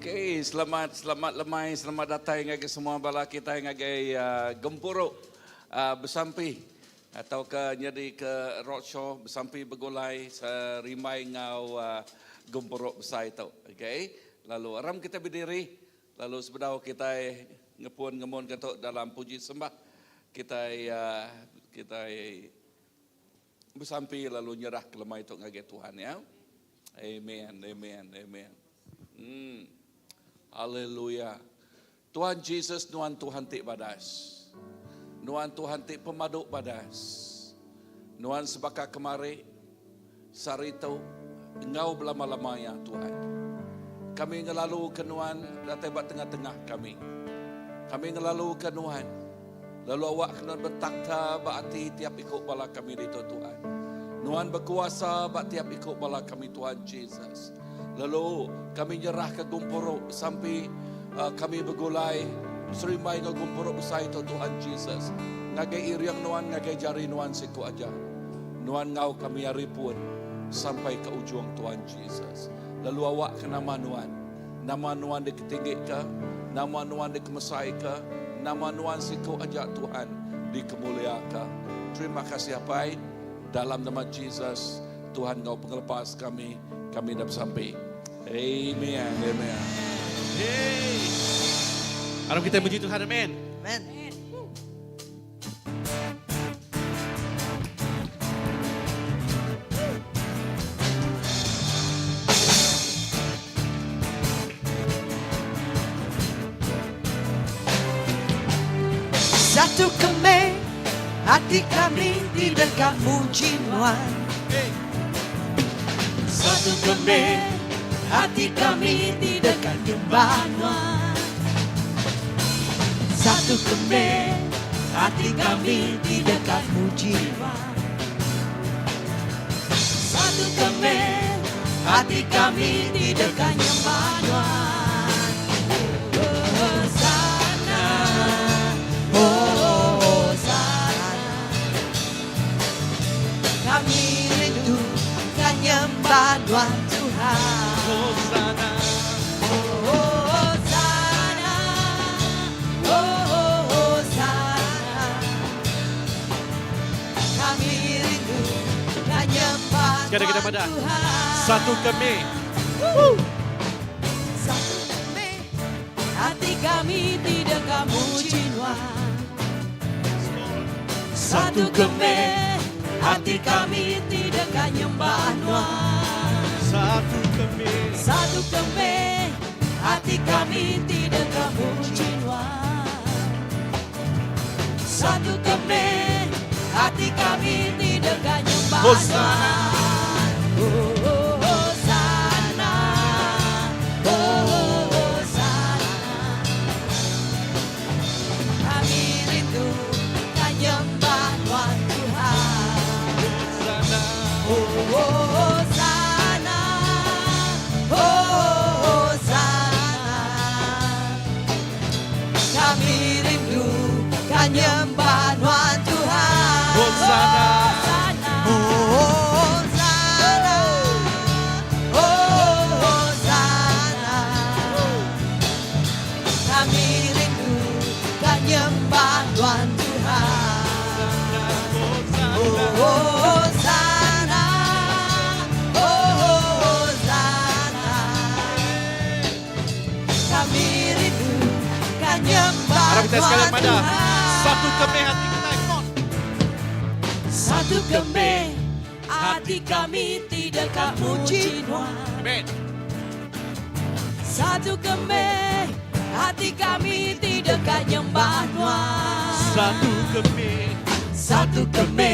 Okay, selamat selamat lemai, selamat datai ngagai semua bala kitai ngagai uh, gempuru uh, besampi atau ke nyadi ke roadshow besampi begulai serimbai enggau uh, gempuru besai tu. Okay. Lalu aram kita berdiri lalu sebedau kitai ngepun ngemun ke tu dalam puji sembah kitai uh, kitai Besampi lalu nyerah ke lemai tu ngagai Tuhan ya. Amen, amen, amen. Hmm. Haleluya. Tuhan Jesus nuan Tuhan ti badas. Nuan Tuhan ti pemadu badas. Nuan sebaka kemari, sehari tu, enggau belama-lama ya Tuhan. Kami ngelalu ke nuan datai ba tengah-tengah kami. Kami ngelalu ke nuan. Lalu awak ke nuan betakhta ba ati tiap iku bala kami ditu Tuhan. Nuan bekuasa ba tiap iku bala kami Tuhan Jesus. Lalu kami nyerahka gempuru sampi uh, kami begulai serimbai enggau gempuru besai tu Tuhan Jesus. Ngagai iring nuan, ngagai jari nuan siku aja. Nuan enggau kami ari pun sampai ke ujung Tuhan Jesus. Lalu awak ke nama nuan. Nama Nuan diketinggika, nama Nuan dikemesaika, nama Nuan siku aja Tuhan dikemuliaka. Terima kasih Apai, dalam nama Jesus, Tuhan enggau pengelepas kami, kami dah besampi. Amen. Amen. Hey. Aram kita muji Tuhan, amen. Amen. Satu keme hati kami di dekat muji nuan. Satu keme hati kami di dekat nyembah nuan. Satu keme hati kami ti deka muji Nuan. Satu keme hati kami ti deka nyembah Nuan. Hosana, Hosana. Kami rindu ka nyembah Nuan Tuhan. Hosana. Hosana, Hosana. Kami rindu ka nyembah Sekali kita Tuhan pada Tuhan. Satu kami. Satu kami, hati kami tidak kamu jiwa. Satu keme, hati kami tidak nyembah Nuan. Satu kami. Satu keme, hati kami tidak muji Nuan. Satu keme, hati kami tidak nyembah Hosana. Nuan. Oh, oh, Hosana, oh, Hosana. Kami rindu kan nyembah Tuhan Tuhan. Hosana. Oh, Hosana, Hosana. Kami rindu kan nyembah Tuhan Tuhan. Hosana. Hosana, Hosana. Kami rindu kan nyembah Tuhan Tuhan. Hosana, Hosana. Kami rindu kan nyembah Harap kita sekalian Tuhan pada Tuhan. satu keme hati kita. Come on. Satu keme hati kami tidak muji Tuhan. Amen. Satu keme hati kami tidak nyembah Tuhan. Satu keme. Satu keme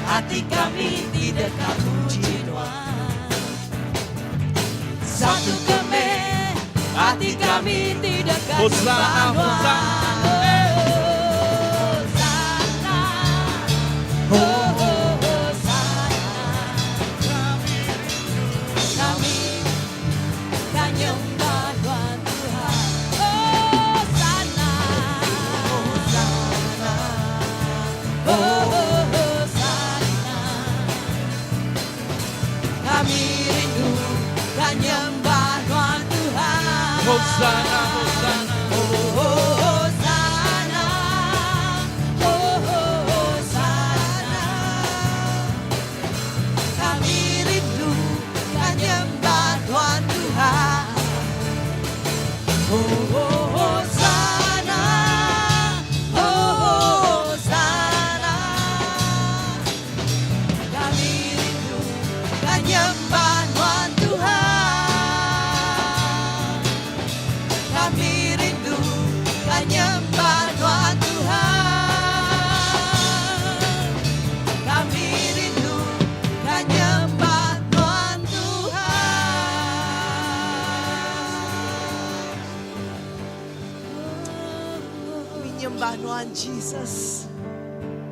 hati kami tidak muji Tuhan. Satu keme hati kami tidak Hosana, nyembah Hosana. Tuhan. Hosana, Hosana. Kami kan nyembah Tuhan Tuhan. Hosana, Hosana, Hosana. Kami rindu kan nyembah Tuhan Tuhan. Hosana, Hosana. Hosana, Hosana. Kami rindu kan nyembah Tuhan Tuhan. Hosana, Hosana. Kami rindu kan nyembah Tuhan Tuhan. Kami rindu kan nyembah Tuhan Tuhan. Kami rindu kan nyembah Tuhan Tuhan. Kami nyembah Tuhan Jesus.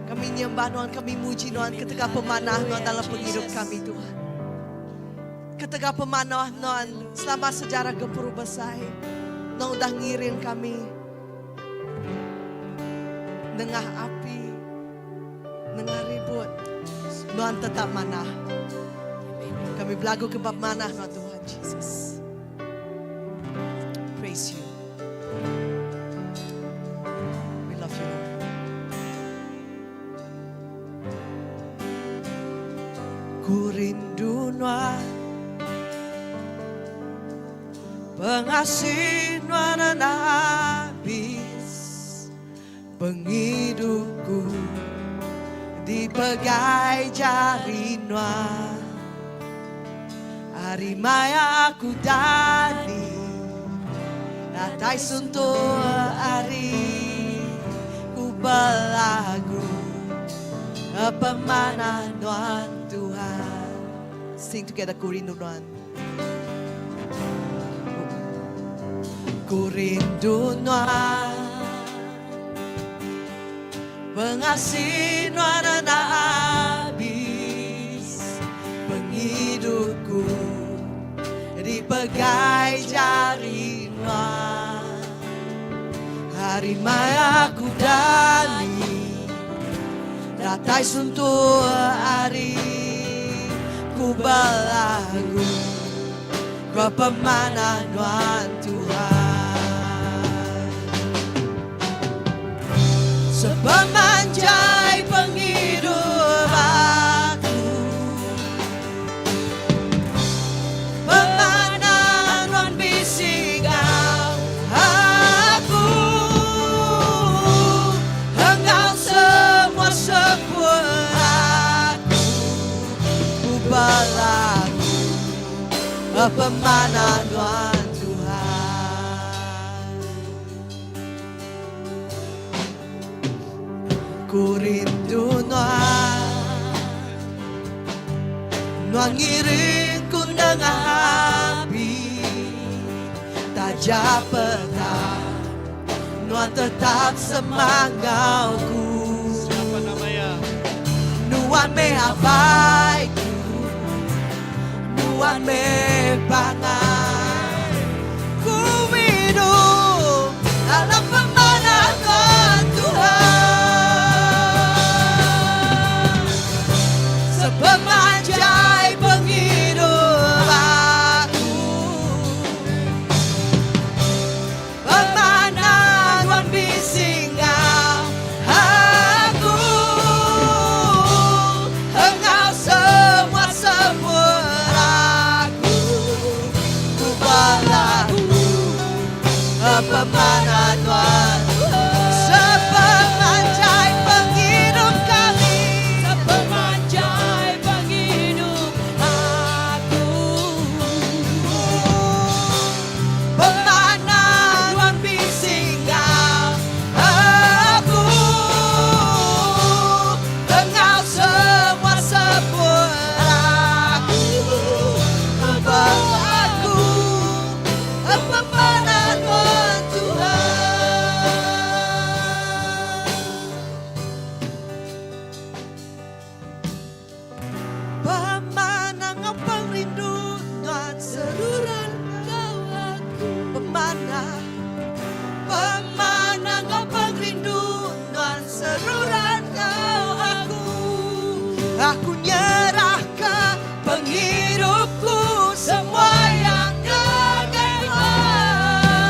Kami nyembah Tuhan, kami muji Tuhan ketika pemanah Tuhan dalam penghidup kami Tuhan. Ketika pemanah Tuhan selama sejarah gempuru besar. Tuhan udah ngiring kami. Nengah api, nengah ribut. Tuhan tetap manah. Kami belagu ke bab manah Tuhan Tuhan Jesus. Praise you. We love you, Lord. Ku rindu nuan Pengasih nuan habis Pengidupku Dipegai jari nuan Hari maya aku dani Datai suntuk hari Ku belagu Pemanah nuan Tuhan Sing together ku rindu nuan Ku rindu nuan Pengasih nuan enda habis Pengidupku Dipegai jari nuan Hari maya aku dani Datai suntuk hari Ku belagu Ke pemanah nuan Tuhan Sepemanjai penghidup aku Pemanah nuan bisi enggau aku Enggau semua seput aku Ku belagu Pemanah nuan Tuhan Ku rindu nuan Nuan ngiring ku nengah api Taja petang Nuan tetap semak enggau ku Siapa namanya? Nuan meh abaiku Nuan meh pangan Ku hidup dalam pemanah Tuhan Sepemanjai penghidup aku Pemanah nuan bisi enggau aku Enggau semua seput aku Ku belagu Pemanah nuan Sepemanjai penghidup kami Sepemanjai penghidup aku Pemanah nuan bisi enggau aku Enggau semua seput aku Ku belagu Pemanah nuan Tuhan Pemanah enggau pengerindu nuan seruran Kau aku Pemanah Pemanah enggau pengerindu nuan seruran enggau aku Aku nyerahkan penghidupku semua yang ngagai nuan.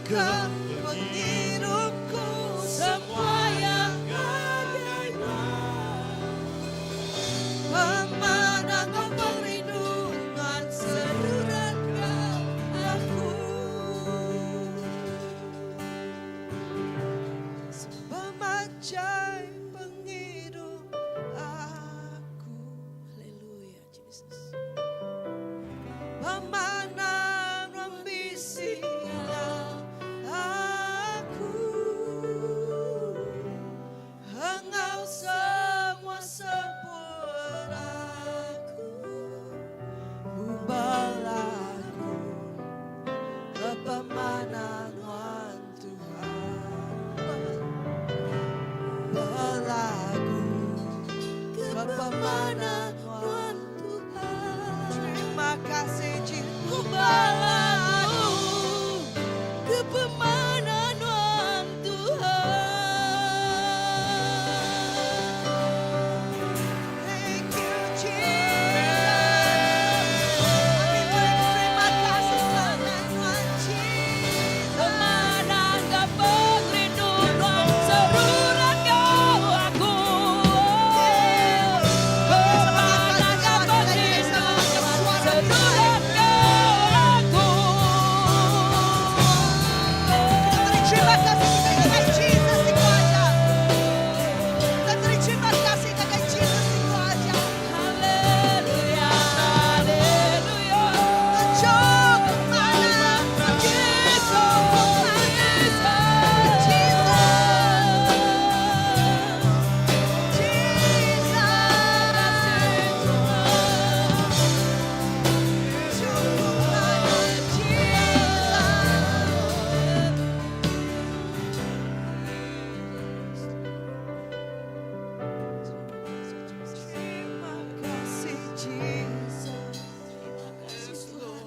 Ke pengirupku Semua yang ngagai Nuan. Pemanah enggau pengerindu Nuan seruran enggau aku. Sepemanjai pengidup aku. Haleluya Jesus. Pemanah nuan bisi enggau aku. Enggau semua seput aku. Ku belagu ke pemanah nuan Tuhan. Belagu ke pemanah nuan Tuhan. Terima kasih Jesus. Ku belagu ke pemanah nuan Tuhan. Thank you, Jesus. Kami berterima kasih kepada Tuhan Jesus. Pemanah enggau pengerindu nuan seruran enggau aku. Pemanah enggau pengerindu nuan seruran enggau aku. Kita beri terima kasih kita kepada Jesus di kuasa. Kita beri terima kasih kepada Jesus di kuasa. Haleluya, haleluya. Tunjuk mana Jesus, Jesus. Jesus. Cukup Jesus. Terima kasih Jesus. Terima kasih Tuhan.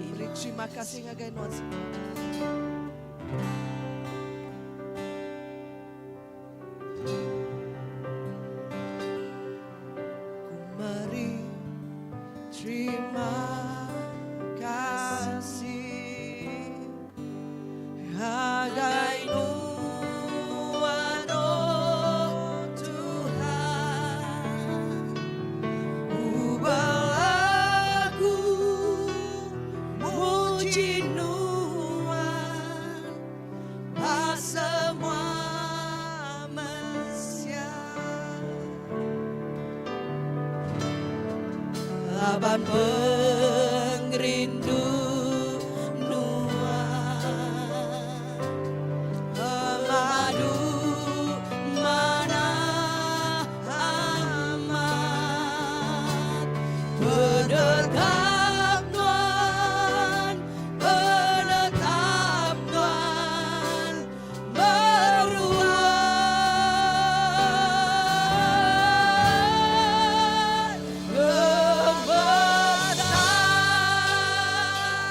Beri terima kasih ngagai Nuan semua. Ku meri terima kasih ngagai Nuan oh Tuhan. Ku belagu muji Nuan ba semua mensia. Laban pengerindu Nuan Pemadu manah amat Penetap Nuan Penetap Nuan Meruan Pemesai.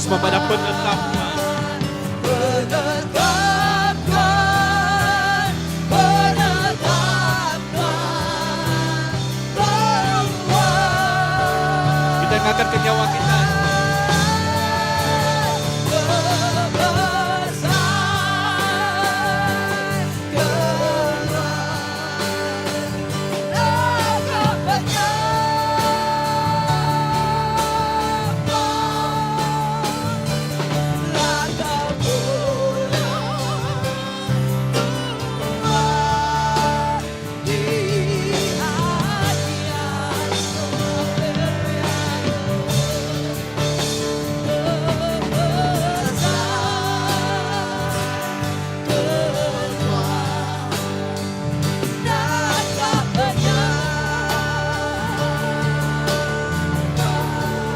semua pada penetap Tuhan. Penetap Tuhan, penetap Tuhan, beruang. Kita ngangkat ke nyawa kita.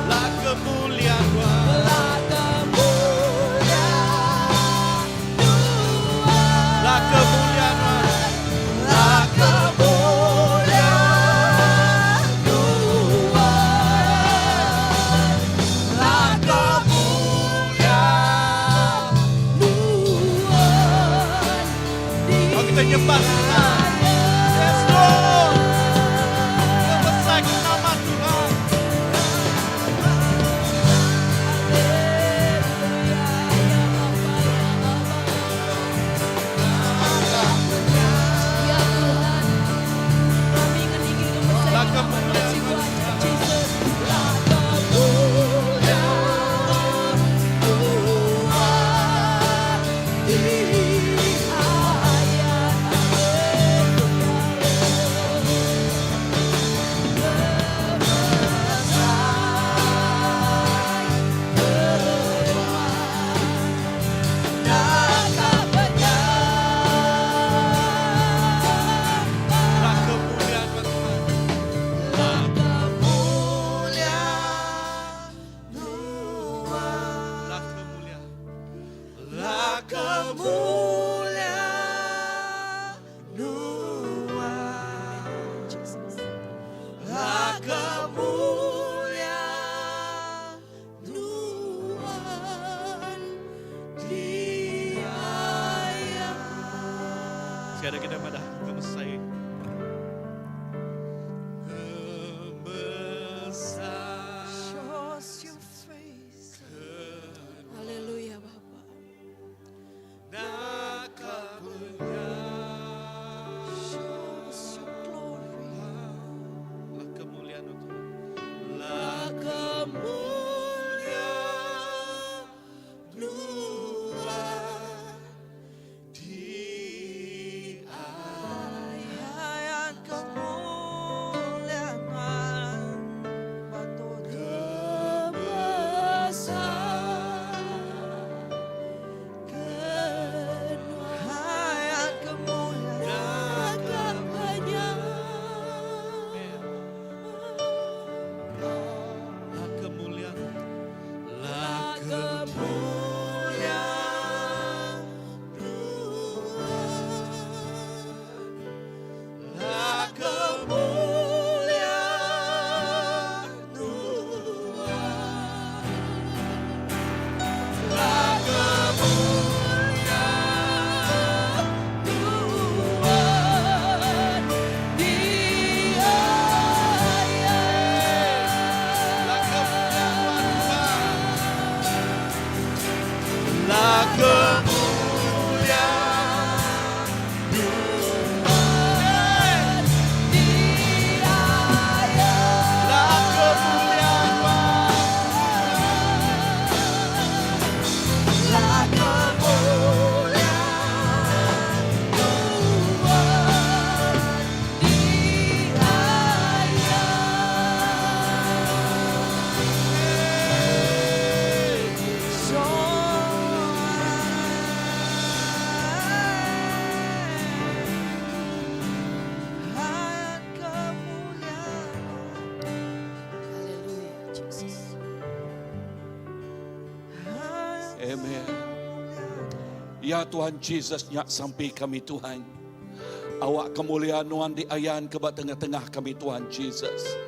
La kemuliaan Tuhan. La kemuliaan Tuhan. La kemuliaan Tuhan. La kemuliaan Oh, kita nyembah Tuhan. Yes, Lord. Membesarkan nama Tuhan. Ya Tuhan, kami ingin ingin La kemuliaan kemuliaan Jesus. La kemuliaan Tuhan di hayat La kemuliaan Tuhan. La La kemuliaan. La kemuliaan La kemuliaan Tuhan di ayat. Sekali kita pada kemesai. Kemesai. Show us your face. Haleluya Bapa. Show us your glory. La kemuliaan Tuhan. La kemuliaan Tuhan Di Hayat kemuliaan Batu Kemesai Hayat kemuliaan La kemuliaan. La kemuliaan La kemuliaan Tuhan. La kemuliaan Tuhan di ayat. La kemuliaan Tuhan. La kemuliaan Tuhan. Di ayat. La kemuliaan La kemuliaan Tuhan di ayat. Show Hayat kemuliaan Haleluya Jesus. Hayat Amen. Ya Tuhan Jesus nyak sampai kami Tuhan. Awak kemuliaan Nuan di ayan ke ba tengah-tengah kami Tuhan Jesus.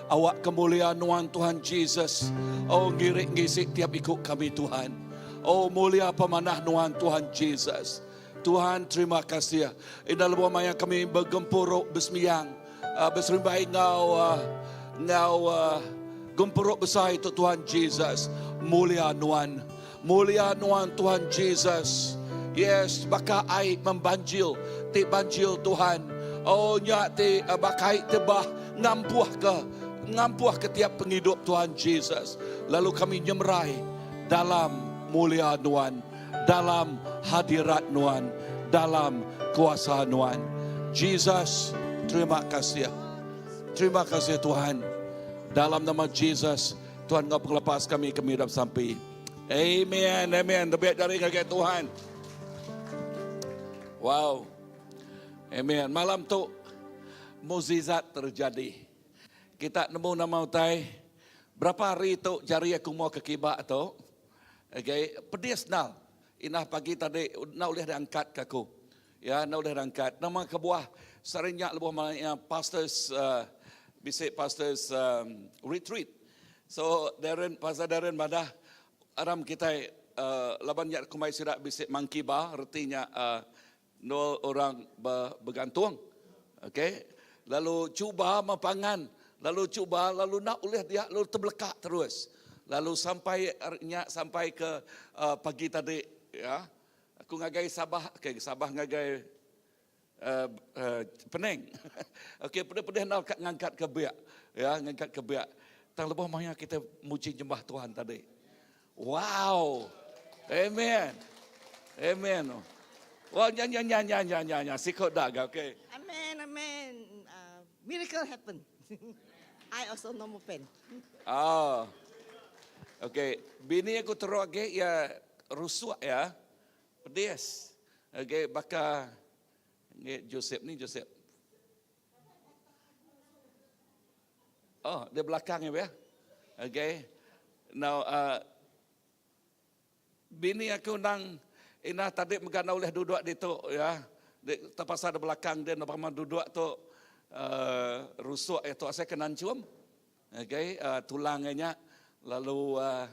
Awak kemulia nuan Tuhan Jesus. Oh ngirik ngisi tiap iku kami Tuhan. Oh mulia pemanah nuan Tuhan Jesus. Tuhan terima kasih. Ina lebuh maya kami begempuru besembiang uh, beserimbai enggau uh, enggau uh, gempuru besai tu Tuhan Jesus. Mulia nuan. Mulia nuan Tuhan Jesus. Yes, baka ai membanjil ti banjil Tuhan. Oh nya ti uh, baka ai tebah ngampuh ke ngampuh ke tiap pengidup Tuhan Jesus. Lalu kami nyemerai dalam mulia nuan, dalam hadirat nuan, dalam kuasa nuan. Jesus, terima kasih. Terima kasih Tuhan. Dalam nama Jesus, Tuhan ngau pengelepas kami kami dalam sampi. Amen. Amen. Lebih dari ngagai Tuhan. Wow. Amen. Malam tu mukjizat terjadi. Kita nemu nama utai. Berapa hari tu jari aku mau ke kibak tu. Okay. Pedis nal. Inah pagi tadi nak boleh diangkat ke aku. Ya, nak boleh diangkat. Nama kebuah seringnya lebuh malaya pastors uh, bisik pastors um, retreat. So Darren, Pastor Darren madah aram kitai uh, laban nya kumbai sida bisi monkey bar reti nya uh, nol orang be, bergantung. Okay. Lalu cuba mempangan, lalu cuba lalu nak ulih dia lalu terbelekak terus. Lalu sampai nya sampai ke uh, pagi tadi ya. Aku ngagai Sabah, okay, Sabah ngagai uh, uh, Penang. Okey, pedih-pedih nak ngangkat ke biak. Ya, ngangkat ke biak. Tang lebuh maya kita muji nyembah Tuhan tadi. Wow. Amen. Amen. Wah, nya nya nya nya nya nya nya sikot dah okey. Amen, amen. Miracle happen. I also no more pain. Ah. Okey, bini aku teruk agi ya rusuk ya. Pedis. Okey, baka ngi Joseph ni Joseph. Oh, dia belakang ya. Okey. Now uh, bini aku nang ina tadi mega na ulih duduk ditu ya. Di terpaksa di belakang dia nak duduk tu uh, rusuk itu saya kena cium. Okey, uh, tulangnya lalu uh,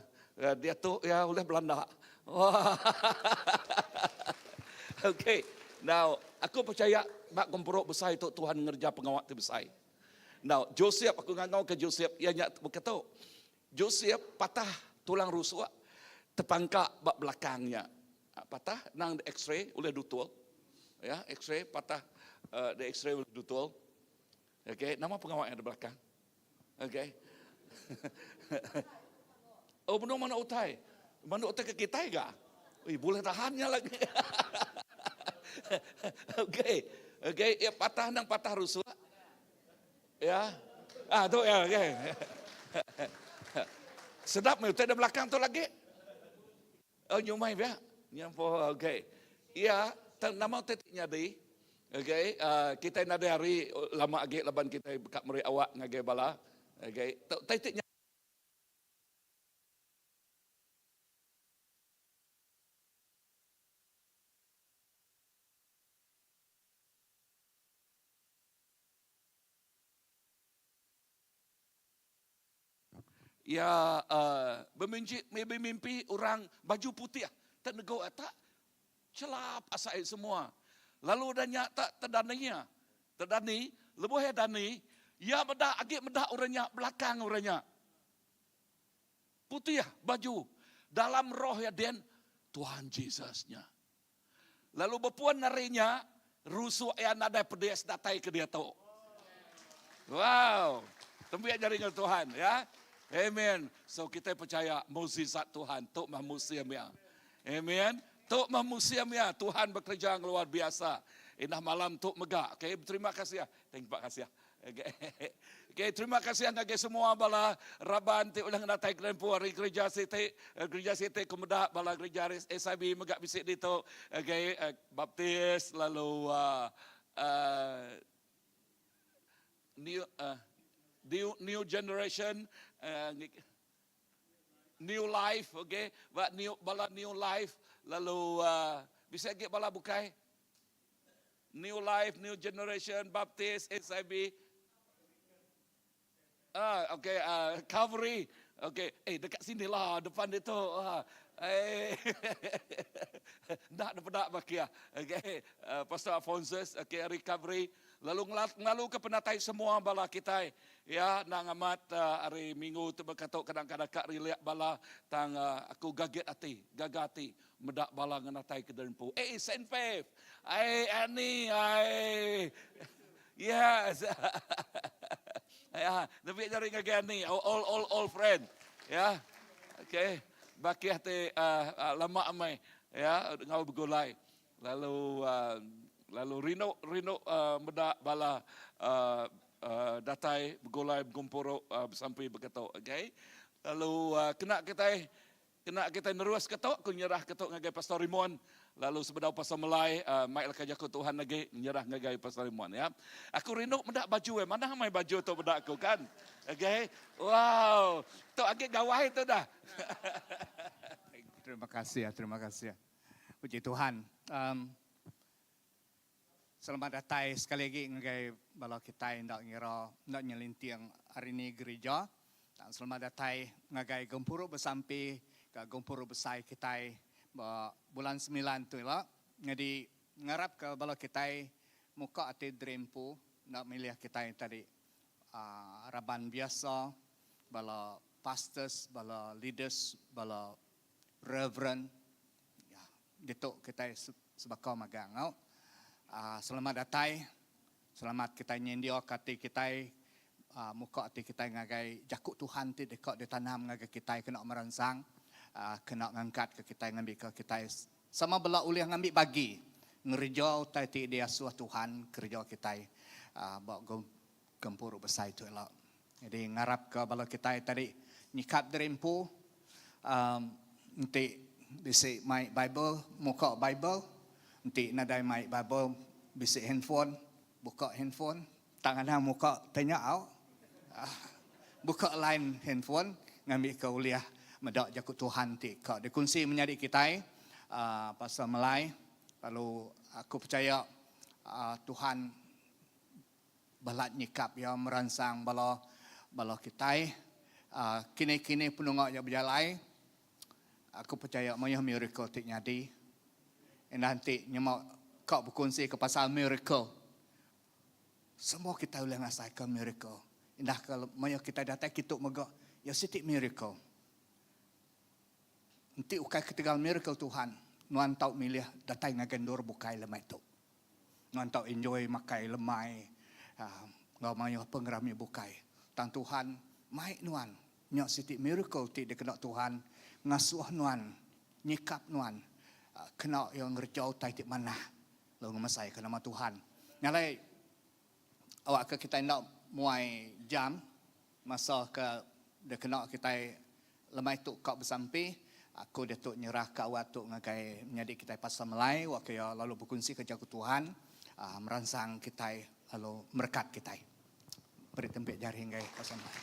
dia tu ya oleh Belanda. Wah. Okey. Now, aku percaya bak gempuruk besar itu Tuhan ngerja pengawak tu besar. Now, Joseph aku ngangau ke Joseph ia nya berkata, Joseph patah tulang rusuk terpangkak bak belakangnya. Ah, patah nang x-ray oleh dutul. Ya, x-ray patah uh, di x-ray oleh dutul. Okey, nama pengawak yang di belakang. Okey. oh, benar mana utai? Mana utai ke kita ga? Ui, boleh tahannya lagi. Okey. Okey, ya patah nang patah rusuk. Ya. Ah, tu ya, okey. Sedap mai utai di belakang tu lagi. Oh, nyumai ya. Nyampo, okey. Ya, nama utai nyadi. Okey, uh, kita nada hari lama agi laban kita buka meri awak ngagai bala. Okey, titik Ya uh, bermimpi, bermimpi orang baju putih tak nego tak celap asai semua. Lalu dah nyak tak terdaninya. Terdani, lebuh ya dani, ya medak agi medak orangnya belakang orangnya. Putih baju dalam roh ya den Tuhan Jesusnya. Lalu berpuan narinya rusuk ya nadai pedes datai ke dia tu. Wow. Tembiak jaringan Tuhan ya. Amen. So kita percaya mukjizat Tuhan tok mah musim ya. Amen. Tok mah musim ya. Tuhan bekerja yang luar biasa. Indah malam tok megah. Okay, terima kasih ya. Terima kasih ya. Okay. Okay, terima kasih ngagai semua bala raban ti ulah ngatai kelempu hari gereja siti, eh, gereja siti kemuda bala gereja SIB megak bisik ditu. Okay, eh, baptis lalu uh, uh, new uh, new new generation uh, new life okay ba new bala new life lalu uh, bisa agi bala bukai new life new generation baptist SIB. Ah, okay, uh, Calvary. Okay, eh dekat sini lah depan dia tu. Ah, eh, nak peda baki ah. Okay, Pastor Alphonsus, okay, Recovery. Lalu ngelalu ke penatai semua bala kitai. Ya, nang amat uh, hari minggu tu berkatuk kadang-kadang kak rilek bala tang uh, aku gagit ati, gaga ati meda bala ngenatai ke derempu. Eh, Saint Faith. Eh, Annie, eh. Yes. ya, lebih jari ngagai Annie, all all all, all friend. Ya. Okay. Bakih ti uh, uh, lama amai ya ngau begulai. Lalu uh, lalu rindu rindu uh, meda bala uh, uh, datai begulai begumpuru uh, besampi beketu. Okay. Lalu uh, kena kita Kena kitai nerus ke tu, aku nyerah ke tu ngagai Pastor Rimon, lalu sebedau Pastor Melai mai leka jaku Tuhan agi nyerah ngagai Pastor Rimon ya. Aku rindu meda baju eh, manah amai baju tu meda aku kan. Okay. Wow, tu agi gawai tu dah. Terima kasih, terima kasih. Puji Tuhan. Um, Selamat datai sekali agi ngagai bala kitai enda ngira enda nyelinting ari ni gerija. Tang selamat datai ngagai gempuru besampi ka gempuru besai kitai ba bulan semilan tu ila. Nyadi ngarap ka bala kitai muka ati diri empu enda milih kitai tadi aaa raban biasa bala pastors bala leaders bala reverend ya ditu kitai sebaka magang au. Aaa selamat datai selamat kitai nyendia ka ati kitai aaa muka ati kitai ngagai jaku Tuhan ti deka ditanam ngagai kitai kena meransang aaa kena ngangkat ka kitai ngambika kitai sama bela ulih ngambi bagi ngereja utai ti diasuh Tuhan kereja kitai aaa ba gempuru besai tu ila. Jadi ngarap ka bala kitai tadi nyikap diri empu um enti bisi mai bible muka bible enti nadai mai bible bisi handphone buka handphone tang anang muka tanya au buka line handphone ngambi ka ulih meda jaku Tuhan ti ka dikunsi menyadi kitai um pasal melai lalu aku pechaya um Tuhan Balat nyikap iya meransang bala bala kitai. Kini-kini penunga iya bejalai, aku pechaya mayuh miracle ti nyadi. Indah enti nyema ka bekunsi ke pasal miracle, semua kitai ulih ngasaika miracle. Indah ke mayuh kitai datai kitu mega, iya siti miracle. Enti ukai ketegal miracle Tuhan, nuan tau milih datai ngagai endur bukai lemai tu. Nuan tau enjoy makai lemai enggau mayuh pengerami bukai. Tang Tuhan mai nuan nya siti miracle ti dikena Tuhan ngasuh nuan nyikap nuan kena iya ngereja utai ti manah lalu ngemesaika nama Tuhan. Nya alai awakka kitai enda muai jam masa ke dikena kitai lemai tu ka besampi, aku diatu nyerah ka awak tu ngagai menyadi kitai Pastor Melai wak iya lalu bekunsika jaku Tuhan meransang kitai lalu merekat kitai. Beri tempik jari ngagai Pastor Melai.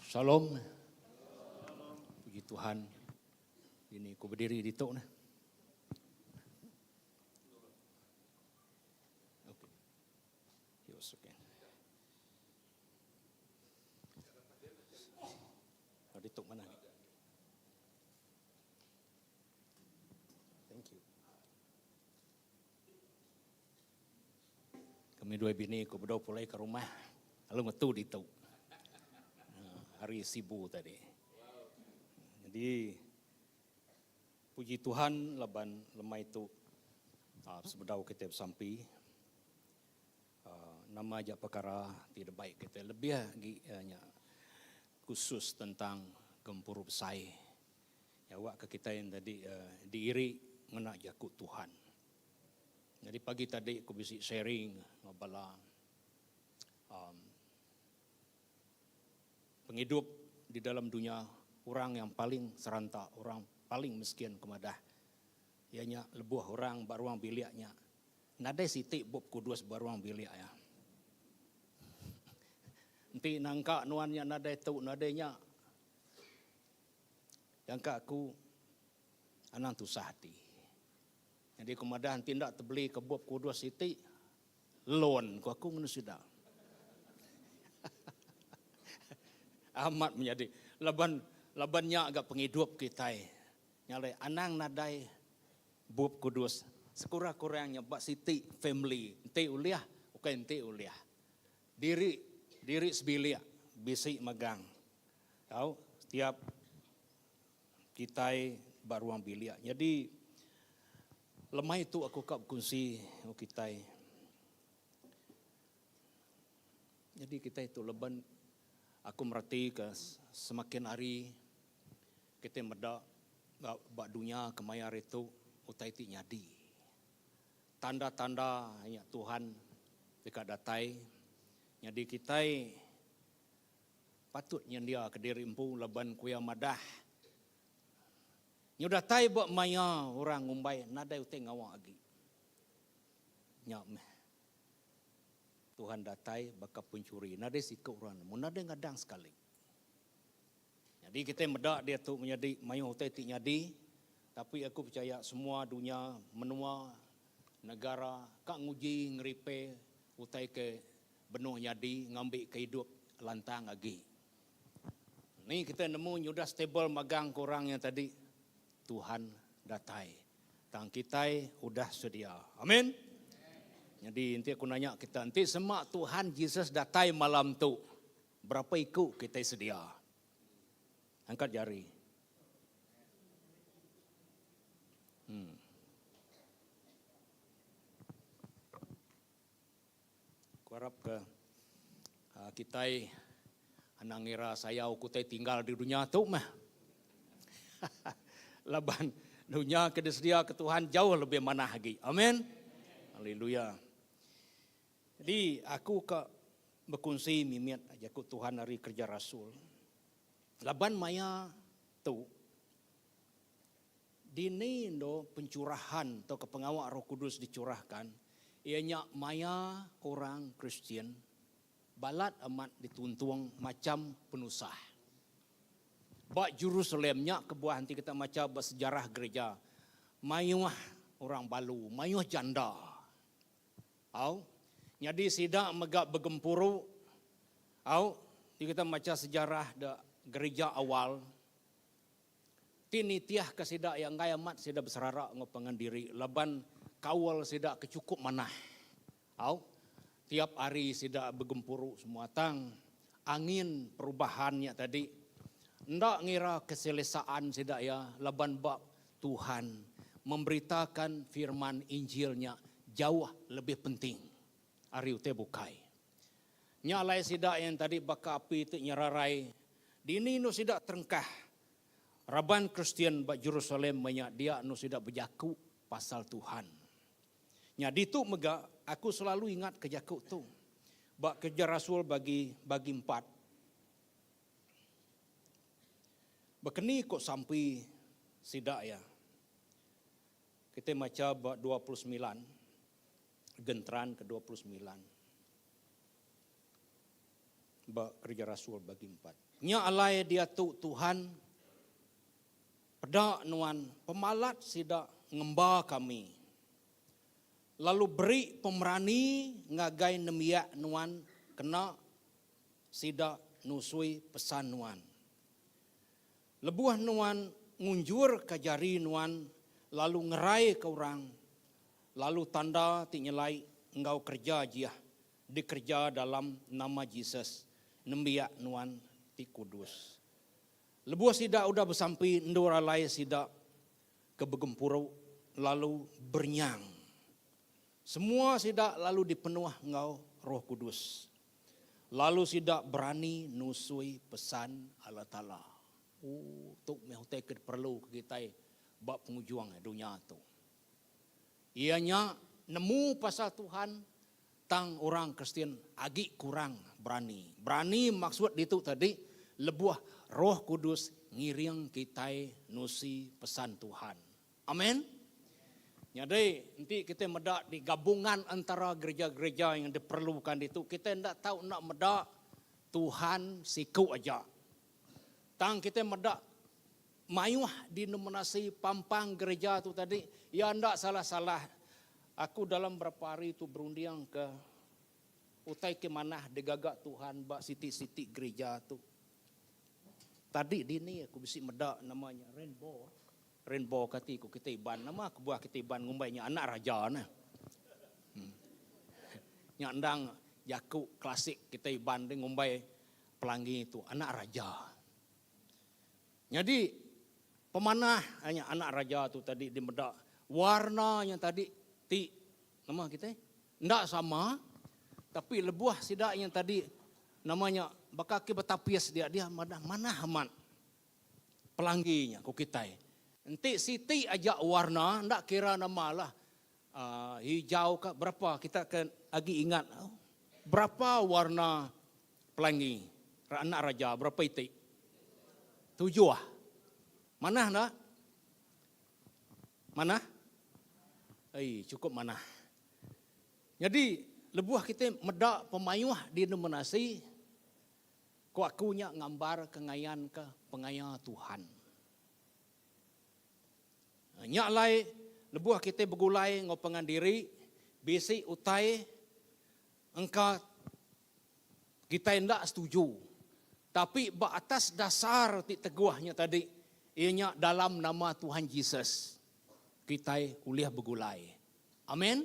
Shalom. Puji Tuhan. Ini ku berdiri ditu nah. Okay. Yes, okay. Ditu mana ni? Thank you. Kami dua bini ku bedau pulai ke rumah lalu ngetu ditu. Hari Sibu tadi. Jadi Puji Tuhan laban lemai tu sebedau kitai besampi nama aja pekara ti debai kitai lebih agi iya nya khusus tentang gempuru besai awak ke kitai tadi diiri ngena jaku Tuhan. Nyadi pagi tadi aku bisi sharing enggau bala uhh Pengidup di dalam dunya orang yang paling seranta, orang paling miskin ke madah iya nya lebuh orang ba ruang bilik nya nadai siti bup kudus ba ruang bilik iya. Enti nangka nuan nya nadai tu nadai nya jangka aku anang tusah ati. Nyadi ku madah enti enda tebeli ke bup kudus siti loan ku aku ngena sida. Amat menyadi laban laban nya ga pengidup kitai. Nya alai anang nadai Bup Kudus sekurang-kurang nya ba siti family enti ulih ukai enti ulih. Diri diri sebilik bisi megang tau setiap kitai ba ruang bilik. Nyadi lemai tu aku ka bekunsi enggau kitai. Nyadi kitai tu leben aku mereti ke semakin hari kitai meda ba dunya kemaya hari tu utai ti nyadi. Tanda-tanda nya Tuhan deka datai nyadi kitai patut nyendia ke diri empu laban ku iya madah nyu datai ba maya orang ngumbai nadai utai ngawa agi. Nya meh Tuhan datai baka penchuri nadai siku orang nemu nadai ngadang sekali. Nyadi kitai meda diatu menyadi mayuh utai ti nyadi tapi aku pechaya semua dunya menua negara ka nguji ngeripe utai ke benung nyadi ngambi ke idup lantang agi. Ni kitai nemu nyudah stable magang ke orang nya tadi Tuhan datai. Tang kitai udah sedia. Amin. Nyadi enti aku nanya kita enti sema Tuhan Jesus datai malam tu berapa iku kitai sedia? Angkat jari. Hmm. Ku arap ke kitai anang ngira sayau ku tai tinggal di dunya tu meh. Laban dunya ke disedia ke Tuhan jauh lebih manah agi. Amin. Haleluya. Jadi aku ka bekunsi mimit jaku Tuhan ari kerja rasul. Laban maya tu Dini endo pencurahan tauka pengawa Roh Kudus dicurahkan, iya nya maya orang Kristian balat amat dituntung macham penusah. Ba Jerusalem nya kebuah enti kita macha ba sejarah gereja, mayuh orang balu, mayuh janda. Au, nyadi sida mega begempuru. Au, enti kita macha sejarah da gereja awal, Ti nitihka sida iya enggai amat sida beserara enggau pangan diri laban kaul sida ke chukup manah. Au, tiap hari sida begempuru semua tang angin perubahan nya tadi enda ngira keselesaan sida iya laban ba Tuhan memberitakan firman Injil nya jauh lebih penting ari utai bukai. Nya alai sida iya tadi baka api ti nyerarai dini endur sida terengkah raban Kristian ba Jerusalem menya dia endur sida bejaku pasal Tuhan. Nya ditu mega aku selalu ingatka jaku tu ba Kereja Rasul bagi bagi empat. Bekeni ko sampi sida iya. Kitai macha ba 29. Genteran ke 29 ba Kereja Rasul bagi empat. Nya alai diatu Tuhan, peda nuan pemalat sida ngemba kami, lalu beri pemerani ngagai nembiak nuan kena sida nusui pesan nuan. Lebuh nuan ngunjurka jari nuan lalu ngeraika orang, lalu tanda ti nyelai enggau kereja jiah dikereja dalam nama Jesus, nembiak nuan ti kudus. Lebuh sida udah besampi endur alai sida ke begempuru lalu berenyang. Semua sida lalu dipenuh enggau Roh Kudus. Lalu sida berani nusui pesan Allah Taala. Ooh, tu meh utai ke diperlu ke kitai ba pengujung dunya tu. Iya nya nemu pasal Tuhan tang orang Kristian agi kurang berani. Berani maksud ditu tadi lebuh Roh Kudus ngiring kitai nusi pesan Tuhan. Amen. Nyadi, enti kitai meda di gabungan entara gereja-gereja yang diperlukan ditu, kitai enda tau enda meda Tuhan siku aja. Tang kitai meda mayuh denominasi pampang gereja tu tadi, iya enda salah-salah. Aku dalam berapa hari tu berunding ke. Utai ke manah digaga Tuhan ba siti-siti gerija tu. Tadi dini aku bisi meda nama nya rainbow. Rainbow kati ku kitai Iban. Nama kebuah kitai Iban ngumbai nya anak raja neh. Nya endang jaku klasik kitai Iban deh ngumbai pelangi tu anak raja. Nyadi pemanah nya anak raja tu tadi dimeda warna nya tadi ti nama kitai enda sama tapi lebuh sida nya tadi nama nya baka ke betapis dia dia madah manah amat pelanggi nya ku kitai. Enti siti aja warna enda kira nama lah uhh hijau ka berapa kita ke agi ingat berapa warna Pelangi, anak raja berapa iti? Tujuh. Manah enda? Manah? Ei, chukup manah. Nyadi, lebuh kitai meda pemayuh denominasi, ku aku nya ngambarka ngayanka pengaya Tuhan. Nya alai, lebuh kitai begulai enggau pangan diri, bisi utai engka Kitai enda setuju. Tapi ba atas dasar ti teguh nya tadi, iya nya dalam nama Tuhan Jesus, kitai ulih begulai. Amen.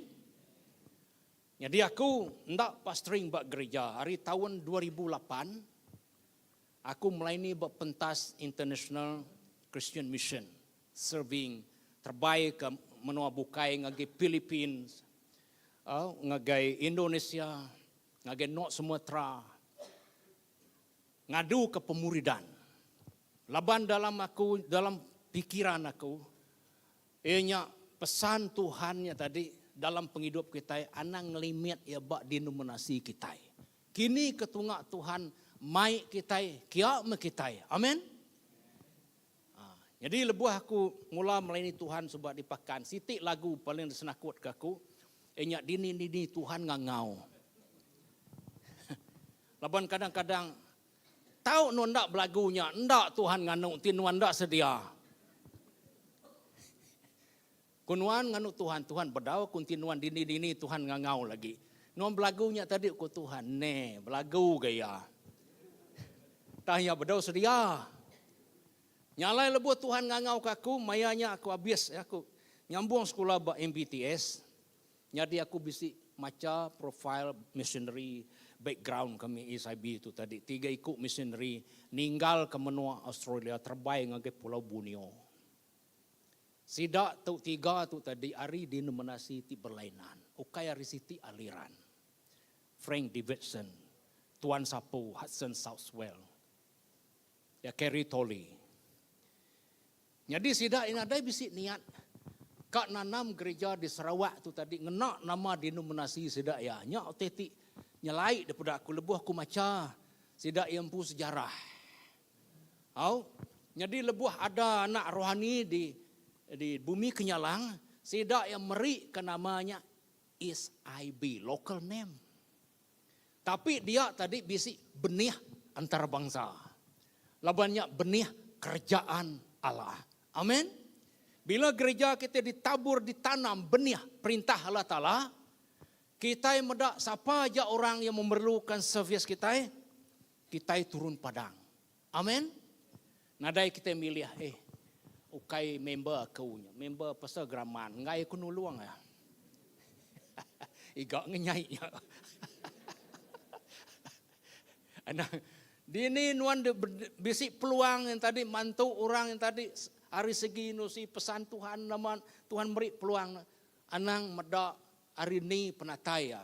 Nyadi aku enda pastoring ba gerija ari taun 2008, aku melayani ba pentas International Christian Mission, serving terbai ke menua bukai ngagai Philippines, ngagai Indonesia, ngagai North Sumatra ngaduka pemuridan. Laban dalam aku, dalam pikiran aku, iya nya pesan Tuhan nya tadi dalam pengidup kitai anang ngelimit iya ba denominasi kitai. Kini ke tunga Tuhan mai kitai, kia meh kitai. Amen. Nyadi lebuh aku mula melayani Tuhan suba di Pakan, siti lagu paling disenakutka aku iya nya Dini-dini Tuhan Ngangau. Laban kadang-kadang tau nuan enda belagu nya enda Tuhan nganu enti nuan enda sedia. Ku nuan nganu Tuhan, Tuhan bedau ku enti nuan dini-dini Tuhan ngangau lagi. Nuan belagu nya tadi ku Tuhan, ne belagu ga iya. Tang iya bedau sedia. Nya alai lebuh Tuhan ngangauka aku, maya nya aku abis aku nyambung sekula ba MBTS. Nyadi aku bisi macha profil missionary background kami SIB tu tadi. Tiga iku missionary ninggalka menua Australia terebai ngagai Pulau Borneo. Sida tu tiga tu tadi ari denominasi ti berlainan, ukai ari siti aliran. Frank Davidson, Tuan Sapu, Hudson Southwell. Ya Kerry Tolley. Nyadi sida iya nadai bisi niat ka nanam gereja di Sarawak tu tadi ngena nama denominasi sida iya. Nya utai ti nyelai daripada aku lebuh aku macha sida iya empu sejarah. Au, nyadi lebuh ada anak rohani di di bumi Kenyalang, sida iya meri ka nama nya SIB, local name. Tapi dia tadi bisi benih antarabangsa. Laban nya benih kerajaan Allah. Amen. Bila gereja kita ditabur ditanam benih perintah Allah Taala, kitai meda sapa aja orang yang memerlukan servis kitai, kitai turun padang. Amen. Nadai kitai milih eh ukai member aku nya, member pasal geraman enggai aku nulung iya. Iga ngenyai nya. Anang dini nuan bisi peluang yang tadi mantu orang yang tadi ari segi nusi pesan Tuhan nama Tuhan meri peluang anang meda ari ni penatai iya.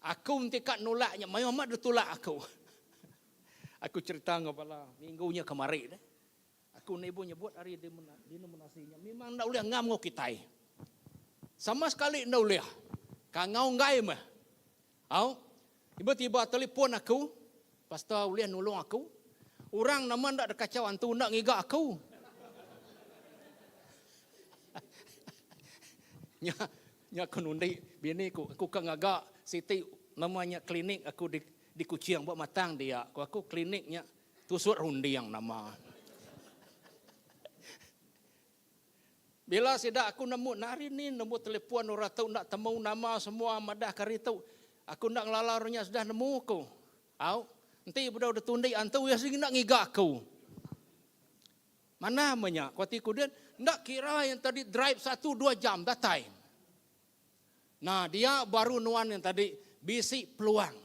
Aku enti ka nulak nya mayuh amat ditulak aku. Aku cerita enggau bala minggu nya kemari deh. Aku enda ibuh nyebut ari denominasi nya memang enda ulih ngam enggau kitai. Sama sekali enda ulih. Kangau enggai meh. Au, tiba-tiba telefon aku, pastor ulih nulung aku. Orang nama enda dikachau antu enda ngiga aku. Nya nya aku nundi bini ku, aku ka ngaga siti nama nya klinik aku di Di Kuching ba Matang dia, ku aku klinik nya tusut runding nama. Bila sida aku nemu enda hari ni nemu telefon orang tu enda temu nama semua madah ke hari tu. Aku enda ngelala orang nya sudah nemu aku. Au, enti bedau ditundi antu iya sigi enda ngiga aku. Manah meh nya, ku ati ku din, enda kira yang tadi drive satu dua jam datai. Nah, dia baru nuan yang tadi bisi peluang.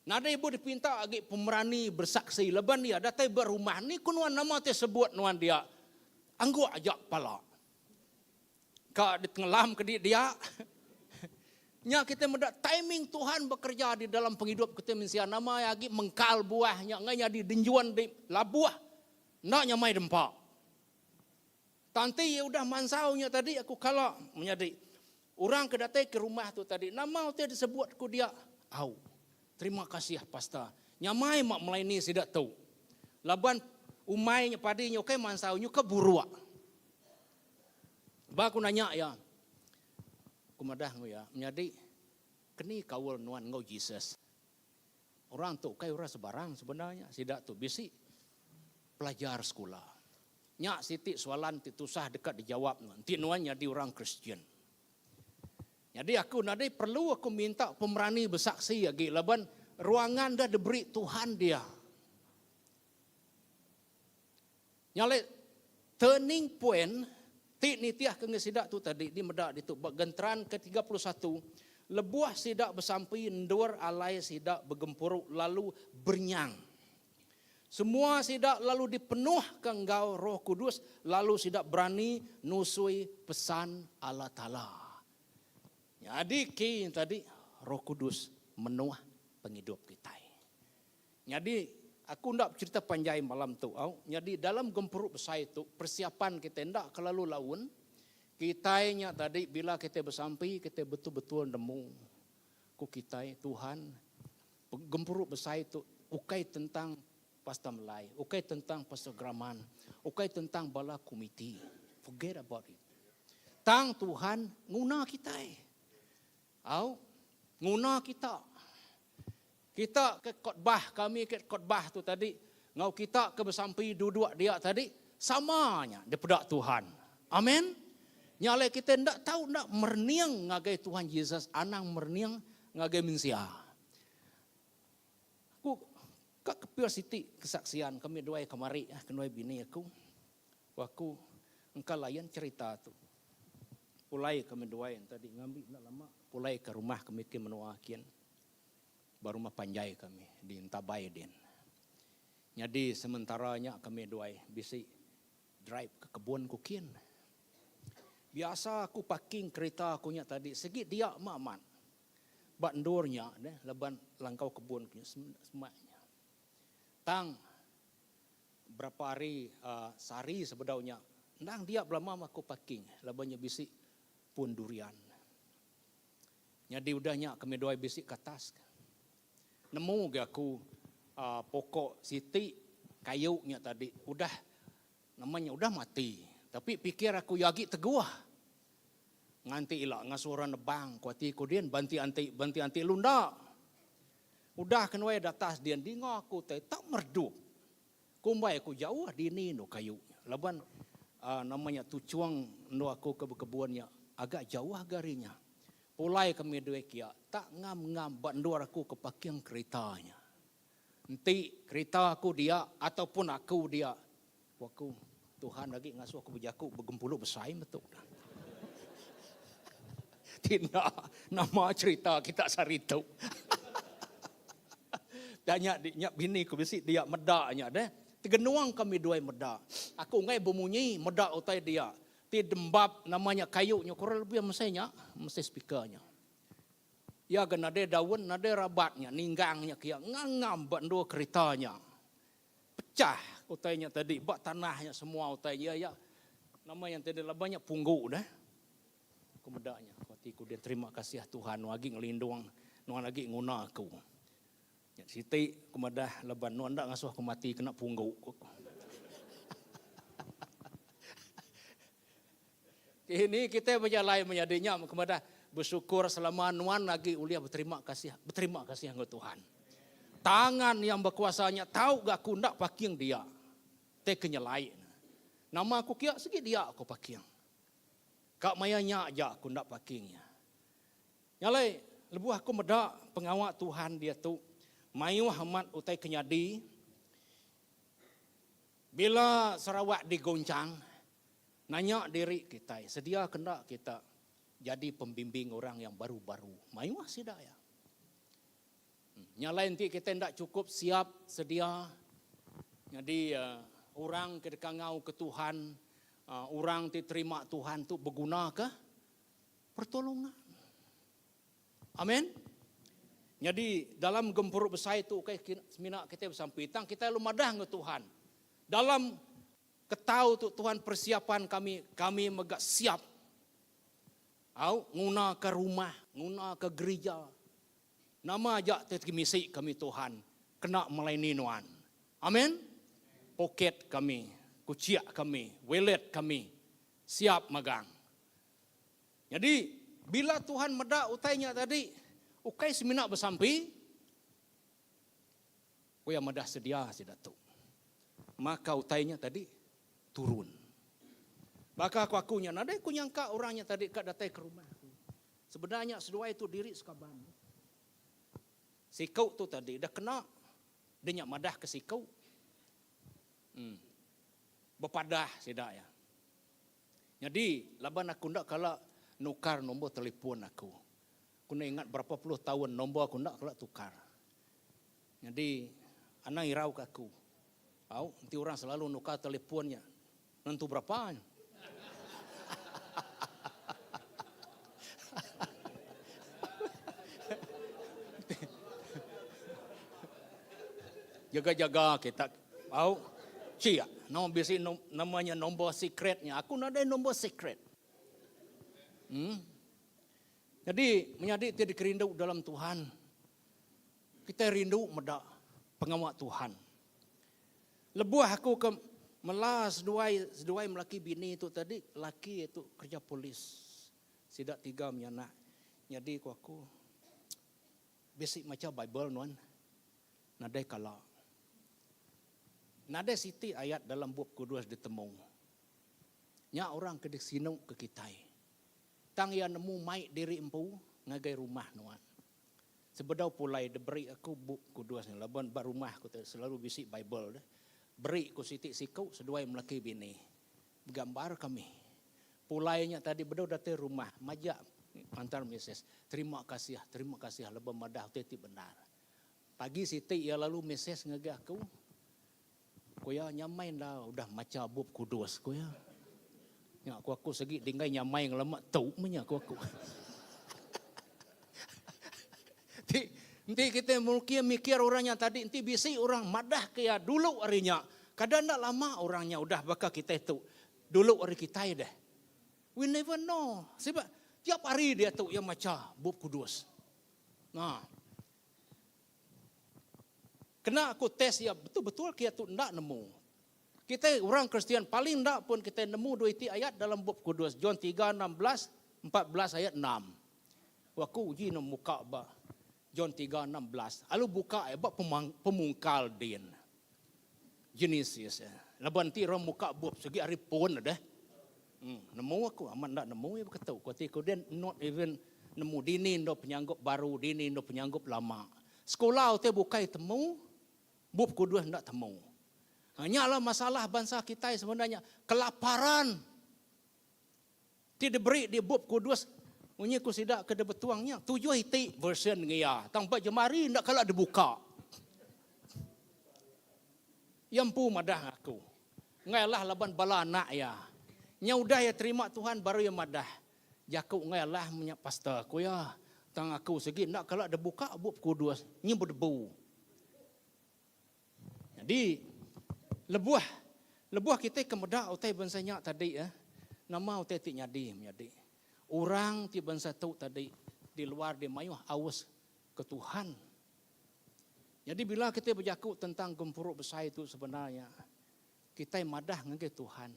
Nadai ibuh dipinta agi pemerani bersaksi laban iya datai ba rumah ni ku nuan nama ti sebut nuan dia angguk aja pala. Ka ditengelam ke di dia. Nya kita meda timing Tuhan bekerja di dalam pengidup kita mensia nama iya agi mengkal buah nya enggai nyadi denjuan di labuh enda nyamai dempa. Tang enti iya udah mansau nya tadi aku kala menyadi orang ke datai ke rumah tu tadi nama utai disebut ku dia au. Terima kasih pastor nyamai mak melayani sida tu laban umai nya padi nya ukai mansau nyuka buruk. Ba aku nanya iya. Ku madah enggau iya, Menyadi, keni kaul nuan enggau Jesus? Orang tu ukai orang sebarang sebenar nya. Sida tu bisi pelajar sekula. Nya siti soalan ti tusah deka dijawap nuan enti nuan nyadi orang Kristian. Nyadi aku nadai perlu aku minta pemerani besaksi agi laban ruangan dah diberi Tuhan dia. Nya alai turning point ti nitihka enggau sida tu tadi di meda ditu ba genteran ke 31 lebuh sida besampi endur alai sida begempuru lalu berenyang. Semua sida lalu dipenuhka enggau Roh Kudus lalu sida berani nusui pesan Allah Taala. Nyadi ki tadi Roh Kudus menuh pengidup kitai. Nyadi, aku enda becherita panjai malam tu au. Nyadi dalam gempuru besai tu, persiapan kitai enda kelalu laun. Kitai nya tadi bila kitai besampi, kitai betul-betul nemu ku kitai, Tuhan, gempuru besai tu ukai tentang Pastor Melai, ukai tentang Pastor Graman, ukai tentang bala komiti. Forget about it. Tang Tuhan nguna kitai. Au, nguna kita. Kita ke khotbah kami ke khotbah tu tadi enggau kita ke besampi duduk dia tadi sama nya dipeda Tuhan. Amen. Nya alai kita enda tau enda merening ngagai Tuhan Jesus anang merening ngagai mensia. Aku ka kepil siti kesaksian kami duai kemari kenuai bini aku. Ku aku engka layan cerita tu. Pulai kami duai tadi ngambi enda lama pulai ke rumah kami ke menua kin. Ba rumah panjai kami di Entabai din. Nyadi sementara nya kami duai bisi drive ke kebun ku kin. Biasa aku parking kerita aku nya tadi sigi dia mah amat. Ba endur nya deh laban langkau kebun ku nya semak nya. Tang berapa hari uhh sehari sebedau nya endang dia belama mah aku parking laban nya bisi pun durian. Nyadi udah nya kami duai bisi ke atas. Nemu ga aku pokok siti kayu nya tadi udah nama nya udah mati. Tapi pikir aku iya agi teguh. Nganti ila ngasuh orang nebang ku ati ku din ba enti anti ba enti anti lu enda. Udah ke nuai datas din dinga aku tai tak meredup. Kumbai aku jauh dini endur kayu nya laban nama nya tuchung endur aku ke bekebun nya agak jauh ga ari nya. Pulai kami duai kia tak ngam-ngam ba endur aku ke parking kerita nya. Enti kerita aku dia ataupun aku dia ku aku Tuhan agi ngasuh aku bejaku begempuru besai metu. Ti enda nama cerita kita sehari tu. Dah nya nya bini ku bisi dia meda nya deh. Tegenung kami duai meda. Aku enggai bemunyi meda utai dia. Ti dembap nama nya kayu nya kurang lebih mesai nya, mesai speaker nya. Iya ga nadai daun, nadai rabat nya ninggang nya kiya ngangam ba endur kerita nya. Pecah utai nya tadi ba tanah nya semua utai nya iya nama yang tadi laban nya punggu deh. Aku meda nya, ku ati ku din terima kasih Tuhan nuan agi ngelindung, nuan agi nguna aku. Nya siti ku madah laban nuan enda ngasuh aku mati kena punggu ku aku. Kini kitai bejalai menyadi nya ku madah besyukur selama nuan agi ulih beterima kasih, beterima kasih enggau Tuhan. Tangan yang bekuasa nya tau ga aku enda paking dia. Tai ke nyelai ne. Nama aku kia sigi dia aku paking. Ka maya nya aja aku enda parking iya. Nya alai. lebuh aku meda pengawa Tuhan diatu mayuh amat utai ke nyadi bila Sarawak digoncang nanya diri kitai sedia ke enda kita jadi pembimbing orang yang baru-baru mayuh sida iya. Nya alai enti kitai enda chukup siap sedia nyadi orang ke deka ngauka Tuhan, orang ti terima Tuhan tu begunaka pertolongan. Amen. Nyadi dalam gempuru besai tu ukai semina kitai besampi tang kitai lalu madah enggau Tuhan. Dalam ketau tu Tuhan persiapan kami, kami mega siap. Au ngunaka rumah, ngunaka gerija. Nama aja ti misi kami Tuhan kena melayani nuan. Amen. Poket kami, kuchik kami, wallet kami siap magang. Nyadi bila Tuhan meda utai nya tadi ukai semina besampi, ku iya madah sedia sida tu. Maka utai nya tadi turun. Baka ku aku nya nadai ku nyangka orang nya tadi ka datai ke rumah aku. Sebedar nya seduai tu diri sekaban. Siku tu tadi dah kena dia nya madah ke siku. Em. Bepadah sida iya. Nyadi laban aku enda kala nukar nombor telefon aku. Aku enda ingat berapa puluh taun nombor aku enda kala tukar. Nyadi anang irau ke aku. Au enti orang selalu nukar telefon nya nentu berapa nya. Jaga-jaga kita. Au chia nama bisi nama nya nombor secret nya. Aku nadai nombor secret. Hmm. Nyadi menyadi ti dikerindu dalam Tuhan. Kitai rindu meda pengawa Tuhan. Lebuh aku ke mela seduai seduai melaki bini tu tadi, laki tu kereja polis. Sida tiga menyanak. Nyadi ku aku, bisi macha Bible nuan? Nadai kala. Nadai siti ayat dalam Bup Kudus ditemu. Nya orang ke disinu ke kitai. Tang iya nemu mai diri empu ngagai rumah nuan. Sebedau pulai diberi aku bup kudus nya laban ba rumah aku tu selalu bisi bible deh. Beri ku siti siku seduai melaki bini. Begambar kami. Pulai nya tadi bedau datai rumah majak antar mesej terima kasih terima kasih laban madah utai ti bendar. Pagi siti iya lalu mesej ngagai aku ku iya nyamai enda udah macha bup kudus ku iya. Nya ku aku segi dinggai nyamai ngelama tu meh nya ku aku. Ti enti kita mungkin mikir orang nya tadi enti bisi orang madah ke iya dulu ari nya kada enda lama orang nya udah baka kitai tu dulu ari kitai deh. We never know. Sebab tiap hari dia tu iya macha bup kudus. Nah. Kena aku test iya betul-betul ke iya tu enda nemu. Kitai orang Kristian paling enda pun kitai nemu dua iti ayat dalam Bup Kudus, John tiga, 16, 14 ayat enam. Aku uji ne muka ba John tiga, 16. Alu buka iya ba pemungkal din. Genesis. Laban enti orang muka bup sigi ari pun deh. Hmm, nemu aku amat enda nemu iya beketu. Ku ati ku din not even nemu dini endo penyanggup baru, dini endo penyanggup lama. Sekula utai bukai temu, Bup Kudus enda temu. Ha, nya lah masalah bansa kitai sebenarnya, kelaparan ti diberi di Bup Kudus munyi ku sida ke dibetung nya tujuh iti version ngia tang ba jemari enda kala dibuka. Iya empu madah aku. Enggai alah laban bala anak iya. Nya udah iya terima Tuhan baru iya madah jaku enggai alah menya pastor ku iya. Tang aku sigi enda kala dibuka Bup Kudus nyi bedebu. Nyadi lebuh lebuh kitai ke meda utai bansa nya tadi eh nama utai ti nyadi menyadi. Orang ti bansa tu tadi di luar dia mayuh aus ke Tuhan. Nyadi bila kitai bejaku tentang gempuru besai tu sebenarnya kitai madah ngagai Tuhan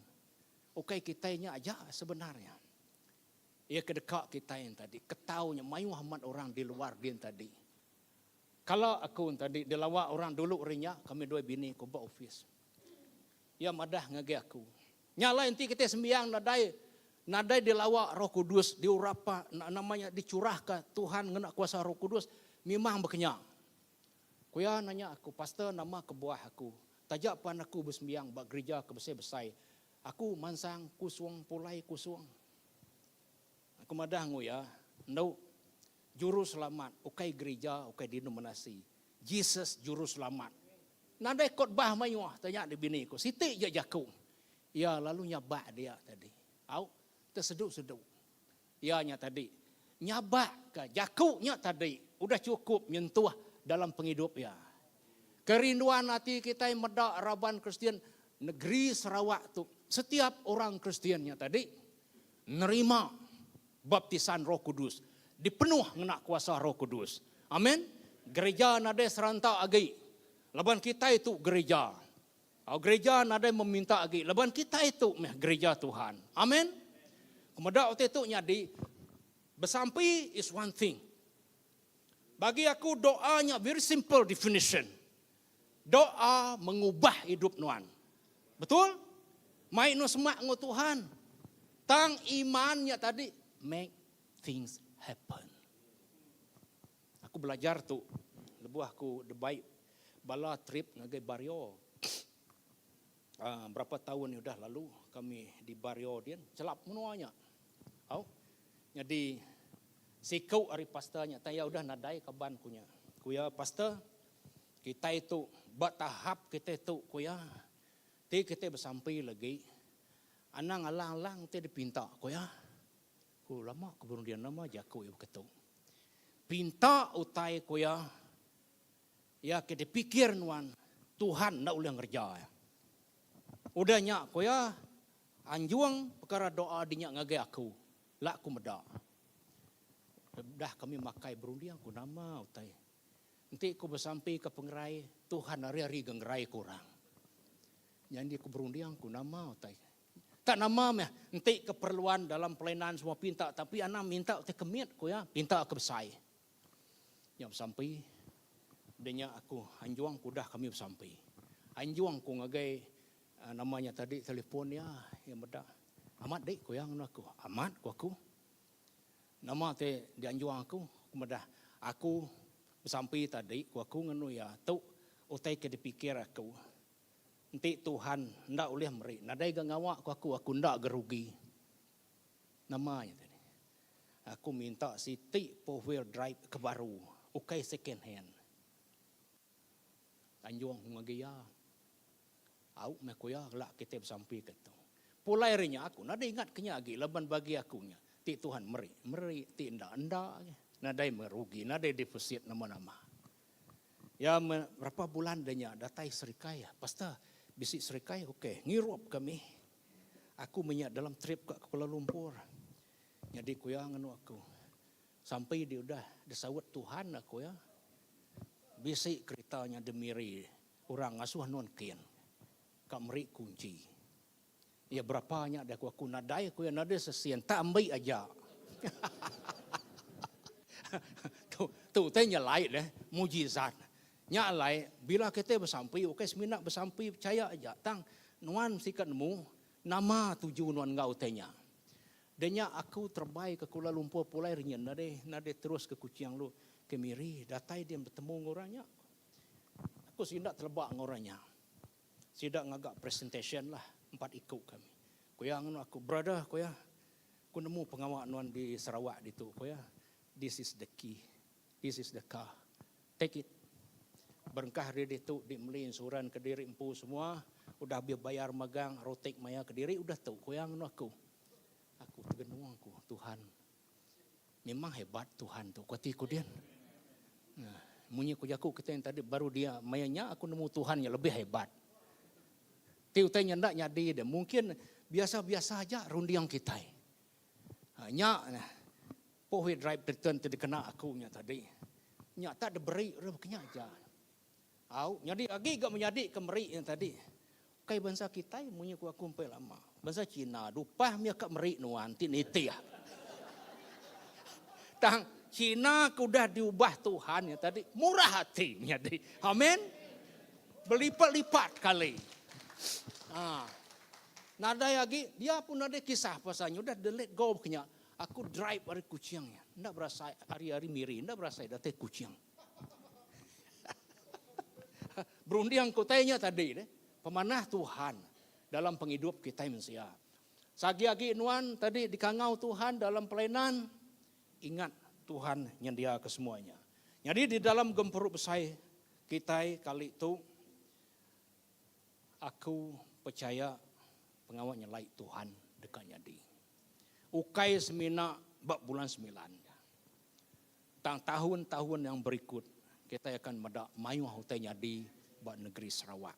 ukai kitai nya aja sebenarnya. Iya ke deka kitai tadi ketau nya mayuh amat orang di luar din tadi. Kala aku tadi dilawa orang dulu ari nya kami duai bini ku ba ofis. Iya madah ngagai aku. Nya alai enti kitai sembiang nadai. Nadai dilawa Roh Kudus, diurapa nama nya dicurahka Tuhan ngena kuasa Roh Kudus, memang bekenya. Ku iya nanya aku, Pastor nama kebuah aku taja pan aku besembiang ba gerija ke besai-besai, aku mansang kusung pulai kusung. Aku madah enggau iya, Endu, Juruselamat ukai gerija ukai denominasi. Jesus Juruselamat. Nadai khotbah mayuh tanya di bini ku. Siti ja jaku. Iya lalu nyabak dia tadi. Au, tesedu-sedu. Iya nya tadi. Nyabak ka jaku nya tadi udah chukup nyentuh dalam pengidup iya. Kerinduan ati kitai meda raban Kristian negeri Sarawak tu, setiap orang Kristian nya tadi nerima baptisan Roh Kudus, dipenuh ngena kuasa Roh Kudus. Amen. Gereja nadai seranta agi laban kitai tu gereja. Au gereja nadai meminta agi laban kitai tu meh gereja Tuhan. Amen. Kemeda utai tu nyadi besampi is one thing. Bagi aku doa nya very simple definition. Doa mengubah idup nuan. Betul? Mai nuan semak enggau Tuhan. Tang iman nya tadi make things happen. Aku belajar tu lebuh aku debai bala trip ngagai Bario. Uh, berapa tahun udah lalu kami di Bario din, celap menua nya. Au. Nyadi siku ari pastor nya tang iya udah nadai kaban ku nya. Ku iya pastor kitai tu ba tahap kitai tu ku iya ti kitai besampi lagi anang alang-alang ti dipinta ku iya. Ku lama ku berunding nama jaku iya baka tu. Pinta utai ku iya iya ke dipikir nuan Tuhan enda ulih ngereja iya. Udah nya ku iya Anjung pekara doa dinya ngagai aku, la ku meda. Udah kami makai berunding ku nama utai. Enti ku besampi ke pengerai, Tuhan ari-ari ga ngerai ku orang. Nyadi ku berunding ku nama utai. Tak nama meh enti keperluan dalam pelayanan semua pinta tapi anang minta utai ke mit ku iya, pinta ke besai. Nya besampi. Udah nya aku anjung ku udah kami besampi. Anjung ku ngagai nama nya tadi telefon iya, iya meda. Amat dik ku iya ngenu aku. Amat ku aku. Nama ti dianjung aku, aku madah aku besampi tadi ku aku ngenu iya tu utai ke dipikir aku. Enti Tuhan enda ulih meri nadai ga ngawa ku aku, aku enda ga rugi. Nama nya tadi. Aku minta siti four wheel drive ke baru ukai second hand. Tanjung ku ngagai iya. Au meh ku iya kela kitai besampi ke tu. Pulai ari nya aku nadai ingat ke nya agi laban bagi aku nya ti Tuhan meri, meri ti enda, enda agi. Nadai meh rugi, nadai defisit nama-nama. Iya meh berapa bulan da nya datai serikai, pastor bisi serikai ok ngirup kami. Aku meh nya dalam trip ka Kuala Lumpur. Nyadi ku iya nganu aku. Sampai di udah disaut Tuhan aku iya. Bisi kerita nya di Miri orang ngasuh nuan kin ka meri kunchi. Iya berapa nya deh ku aku nadai ku iya nadai sesen tak ambi aja. Tu tu utai nyelai deh mujizat. Nya alai bila kitai besampi ukai semina besampi pechaya aja tang nuan mesti ka nemu nama tuju nuan enggau utai nya. Deh nya aku terebai ke Kuala Lumpur pulai rinyin nadai nadai terus ke Kuching lu ke Miri datai din betemu enggau orang nya. Aku sida teleba enggau orang nya. Sida ngaga presentation lah empat iku kami. Ku iya nganu aku brother ku iya ku nemu pengawa nuan di Sarawak ditu ku iya this is the key. This is the car. Take it. Berengkah ari ditu di meli insuran kediri empu semua, udah abih bayar magang rotek maya kediri udah tu ku iya ngenu aku. Aku tegenung ku Tuhan. Memang hebat Tuhan tu ku ati ku din. Munyi ku jaku kitai tadi baru dia maya nya aku nemu Tuhan nya lebih hebat. Ti utai nya enda nyadi deh mungkin biasa-biasa aja runding kitai. Nya Four wheel drive return ti dikena aku nya tadi. Nya tak diberi orang baka nya aja. Au, nyadi agi ga menyadi ke meri nya tadi. Ukai bansa kitai munyi ku aku empai lama. Bansa Cina dupah mih ka meri nuan ti nitih. Tang Cina ke udah diubah Tuhan nya tadi murah ati menyadi. Amen. Belipat-lipat kali. Ha. Nadai agi, dia pun nadai kisah pasal nya, udah the let go ke nya. Aku drive ari Kuching nya, enda berasai ari ari Miri, enda berasai datai Kuching. Berunding ke utai nya tadi deh, pemanah Tuhan dalam pengidup kitai mensia. Sagi agi nuan tadi dikangau Tuhan dalam pelayanan, ingat Tuhan nyendiaka semua nya. Nyadi di dalam gempuru besai kitai kali tu, aku pechaya pengawa nyelai Tuhan deka nyadi. Ukai semina ba bulan semilan aja. Tang tahun-tahun yang berikut kitai akan meda mayuh utai nyadi ba negeri Sarawak.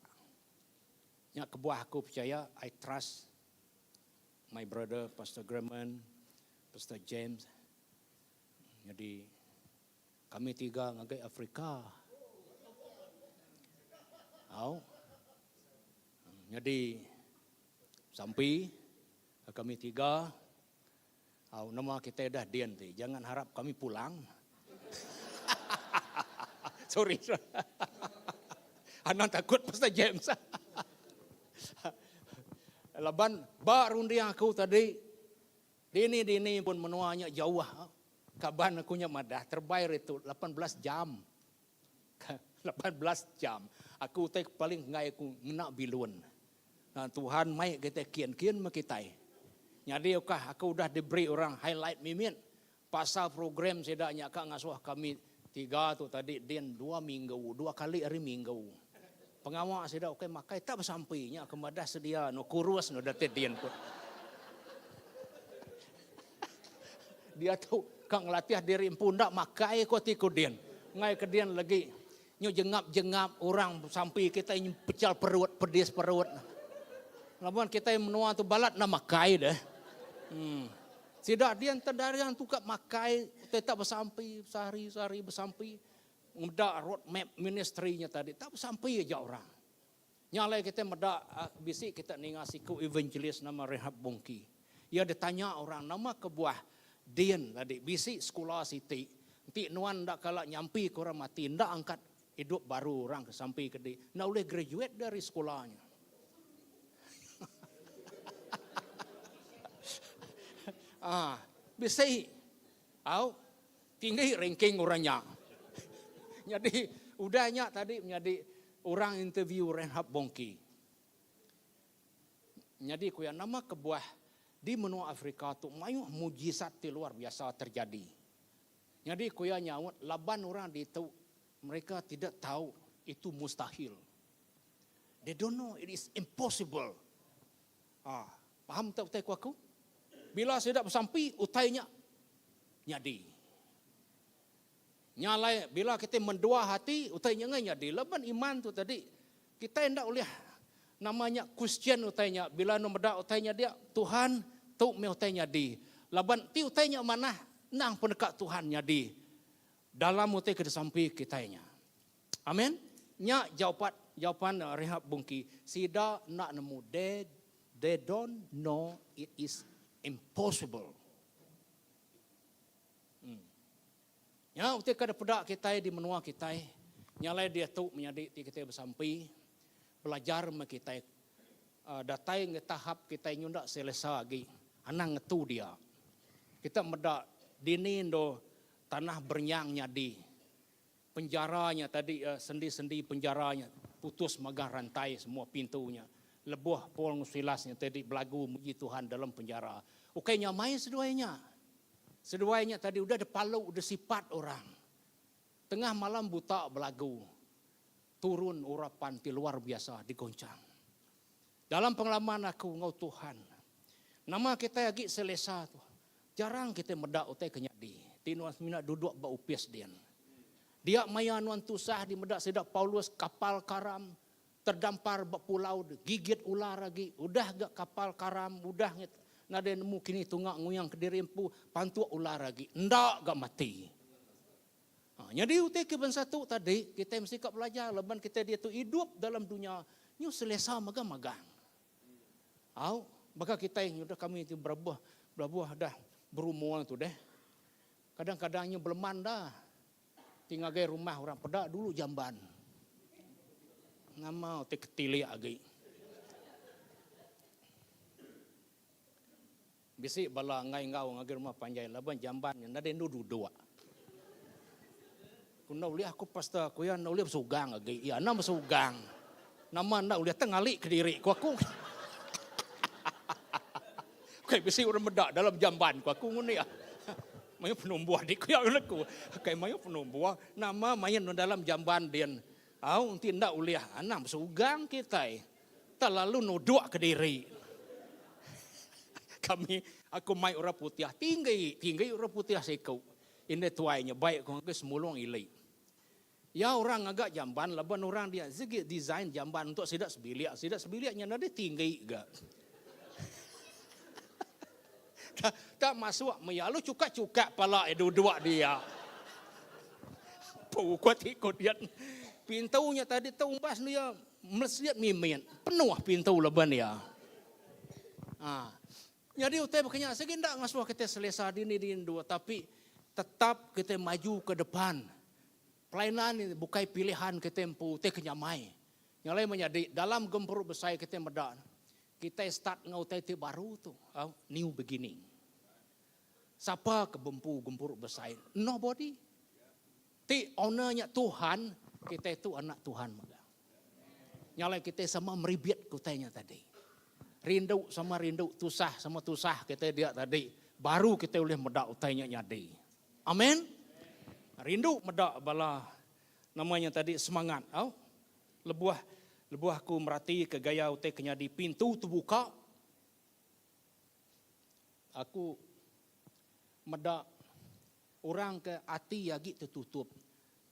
Nya kebuah aku pechaya I trust my brother Pastor Grahman, Pastor James nyadi kami tiga ngagai Afrika. Au. Nyadi sampi kami tiga au nama kitai dah din ti jangan harap kami pulang. Sorry. Anang takut Pastor James. Laban ba runding aku tadi dini-dini pun menua nya jauh. Kaban aku nya madah terebai ari tu 18 jam. 18 jam. Aku utai ke paling enggai aku ngena bilun. Tuhan mai kitai kin-kin meh kitai. Nyadi ukah aku udah diberi orang highlight mimit pasal program sida nya ka ngasuh kami tiga tu tadi din dua minggu, dua kali hari minggu. Pengawa sida ukai makai tak besampi nya ke madah sedia no kurus no datai din pun. Diatu ka ngelatih diri empu enda makai ko ati ku din. Enggai ke din legi nyu jengap-jengap orang sampi kitai nyu pechal perut pedis perut. Laban kitai menua tu balat enda makai deh. Em sida din tedariang tu ka makai tetap besampi sehari-sehari besampi meda road map ministry nya tadi tak besampi aja orang. Nya alai kitai meda bisi kita ninga siku evangelist nama Reinhard Bonnke. Iya ditanya orang nama kebuah din tadi bisi sekula siti enti nuan enda kala nyampi ke orang mati enda angkat idup baru orang ke sampi ke di enda ulih graduate dari sekula nya. Ah bisi au tinggi ranking orang nya. Nyadi udah nya tadi menyadi Orang interview Reinhard Bonnke. Nyadi ku iya, nama kebuah di menua Afrika tu mayuh mujizat ti luar biasa terjadi. Nyadi ku iya nyaut, laban orang ditu mereka tidak tahu itu mustahil. They don't know it is impossible. Ha, faham tak utai ku aku? Bila sida besampi, utai nya nyadi. Nya alai bila kitai mendua ati utai nya enggai nyadi laban iman tu tadi kitai enda ulih nama nya question utai nya bila anu meda utai nya dia Tuhan tu meh utai nyadi laban ti utai nya manah endang peneka Tuhan nyadi dalam utai ke disampi kitai nya. Amen. Nya jawapan jawapan Rehab Bungki sida enda nemu they they don't know it is impossible. Nya utai ke dipeda kitai di menua kitai. Nya alai diatu menyadi ti kitai besampi, belajar meh kitai datai ngagai tahap kitai nyunda selesa agi anang ngetu dia. Kita meda dini endo tanah berenyang nyadi. Penjara nya tadi sendi-sendi penjara nya putus magang rantai semua pintu nya. Lebuh Paul enggau Silas nya tadi belagu muji Tuhan dalam penjara. Ukai nyamai seduai nya. Seduai nya tadi udah dipalu disipat orang. Tengah malam buta belagu. Turun urapan ti luar biasa digoncang. Dalam pengalaman aku enggau Tuhan, nama kitai agi selesa tu, jarang kitai meda utai ke nyadi ti nuan semina duduk ba opis din. Dia maya nuan tusah di meda sida Paulus kapal karam Terdampar ba pulau de, gigit ular agi, udah ga kapal karam, udah nya nadai nemu kini tunga nguyang kediri empu, pantuk ular agi, enda ga mati. Ha, nyadi utai ke bansa tu tadi, kitai mesti ka belajar laban kitai diatu idup dalam dunya nyu selesa mega magang. Au, baka kitai nyudah kami ti berabuh, belabuh dah berumur tu deh. Kadang-kadang nyu beleman dah. Ti ngagai rumah orang peda dulu jamban. Nama ti ketilik agi. Bisi bala enggai enggau ngagai rumah panjai laban jamban nya nadai endur duduk. Ku enda ulih aku pastor, ku iya enda ulih besugang agi. Iya enda besugang. Nama enda ulih tang ngali kediri ku aku. Kai bisi orang meda dalam jamban ku aku nguni. Mayuh penumbuh dik ku iya aku. Kai mayuh penumbuh nama main dalam jamban din. Au enti enda ulih anang besugang kitai. Tak lalu nuduk kediri. Kami aku mai orang putih tinggi tinggi orang putih siku. Indai tuai nya baik ku ngagai semulung ili. Iya orang ngaga jamban laban orang dia sigi design jamban untuk sida sebilik. Sida sebilik nya nadai tinggi ga. Tak, tak masuk meh iya lalu cukak-cukak pala iya duduk dia. Pu ku ati ku dian. Pintu nya tadi tu umbas enda iya melesit mimit. Penuh pintu laban iya. Ha. Nyadi utai baka nya sigi enda ngasuh kitai selesa dini dini endur tapi tetap kitai maju ke depan. Pelayanan ni bukai pilihan kitai empu utai ke nyamai. Nya alai menyadi dalam gempuru besai kitai meda ne kitai start enggau utai ti baru tu new beginning. Sapa ke bempu gempuru besai? Nobody. Ti owner nya Tuhan, kitai tu anak Tuhan mega. Nya alai kitai sama meribit ke utai nya tadi. Rindu sama rindu, tusah sama tusah kitai dia tadi, baru kitai ulih meda utai nya nyadi. Amen. Rindu meda bala nama nya tadi semangat au. Lebuh lebuh aku meratika gaya utai ke nyadi pintu tebuka, aku meda orang ke ati agi tetutup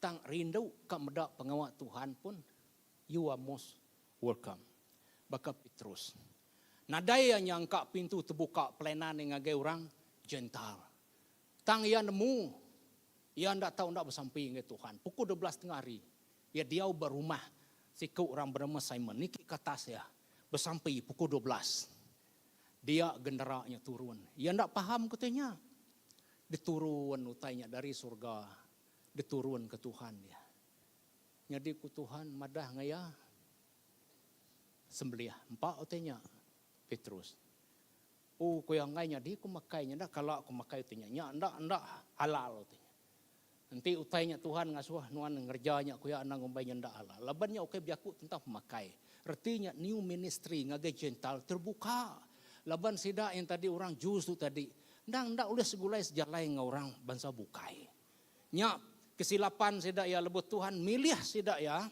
tang rindu ka meda pengawa Tuhan pun you are most welcome. Baka Petrus. Nadai iya nyangka pintu tebuka pelayanan iya ngagai orang Gentile. Tang iya nemu iya enda tau enda besampi ngagai Tuhan. Pukul 12 tengah hari iya diau ba rumah siku orang benama Simon niki ke atas iya besampi pukul 12. Dia gendera nya turun. Iya enda paham ke utai nya. Diturun utai nya dari surga, diturun ke Tuhan dia. Nyadi ku Tuhan madah ngagai iya, Sembelih empa utai nya, Petrus. Oh ku iya enggai nyadi ku makai nya enda kala ku makai utai nya. Nya enda enda halal utai nya. Enti utai nya Tuhan ngasuh nuan ngereja nya ku iya anang ngumbai nya enda halal. Laban nya ukai bejaku tentang pemakai. Reti nya new ministry ngagai Gentile terbuka. Laban sida yang tadi orang Jews tu tadi endang enda ulih segulai sejalai enggau orang bansa bukai. Nya kesilapan sida iya lebuh Tuhan milih sida iya,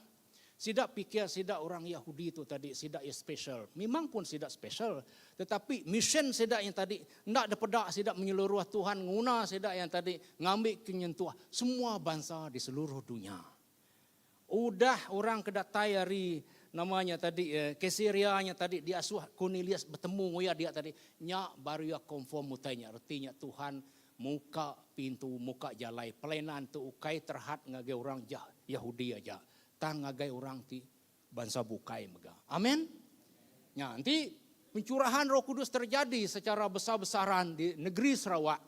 sida pikir sida orang Yahudi tu tadi sida iya special. Memang pun sida special tetapi mission sida yang tadi enda dipeda sida menyeluruh Tuhan nguna sida yang tadi ngambi ke nyentuh semua bansa di seluruh dunya. Udah orang ke datai ari nama nya tadi Kesiria nya tadi diasuh Kornelius betemu enggau iya dia tadi nya baru iya confirm utai nya reti nya Tuhan Muka pintu, muka jalai. Pelayanan tu ukai terhad ngagai orang Jah Yahudi aja, tang ngagai orang ti bansa bukai mega. Amen. Nya enti pencurahan Roh Kudus terjadi secara besar-besaran di negeri Sarawak,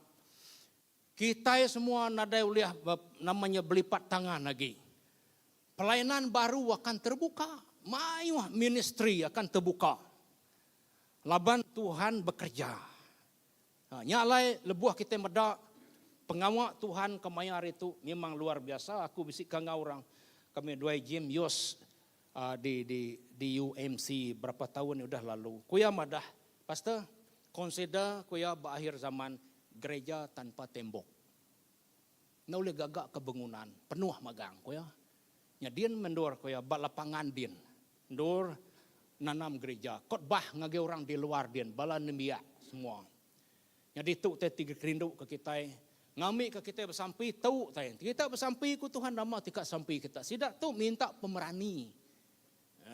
kitai semua nadai ulih nama nya belipat tangan agi. Pelayanan baru akan terbuka, mayuh ministri akan terbuka. Laban Tuhan bekerja. Nya alai lebuh kitai meda pengawa Tuhan kemaya hari tu memang luar biasa. Aku bisi ke enggau orang kami duai Jim Yos di di di UMC berapa taun udah lalu. Ku iya madah, Pastor, consider ku iya ba akhir zaman gereja tanpa tembok. Enda ulih gaga ke bengunan penuh magang ku iya. Nya din meh endur ku iya ba lapangan din endur nanam gerija. Khotbah ngagai orang di luar din bala nembiak semua. Nyadi tu tai ti kerindu ke kitai ngambi ke kitai besampi tu tai. Enti kita besampi ku Tuhan nama ti ka sampi kita. Sida tu minta pemerani.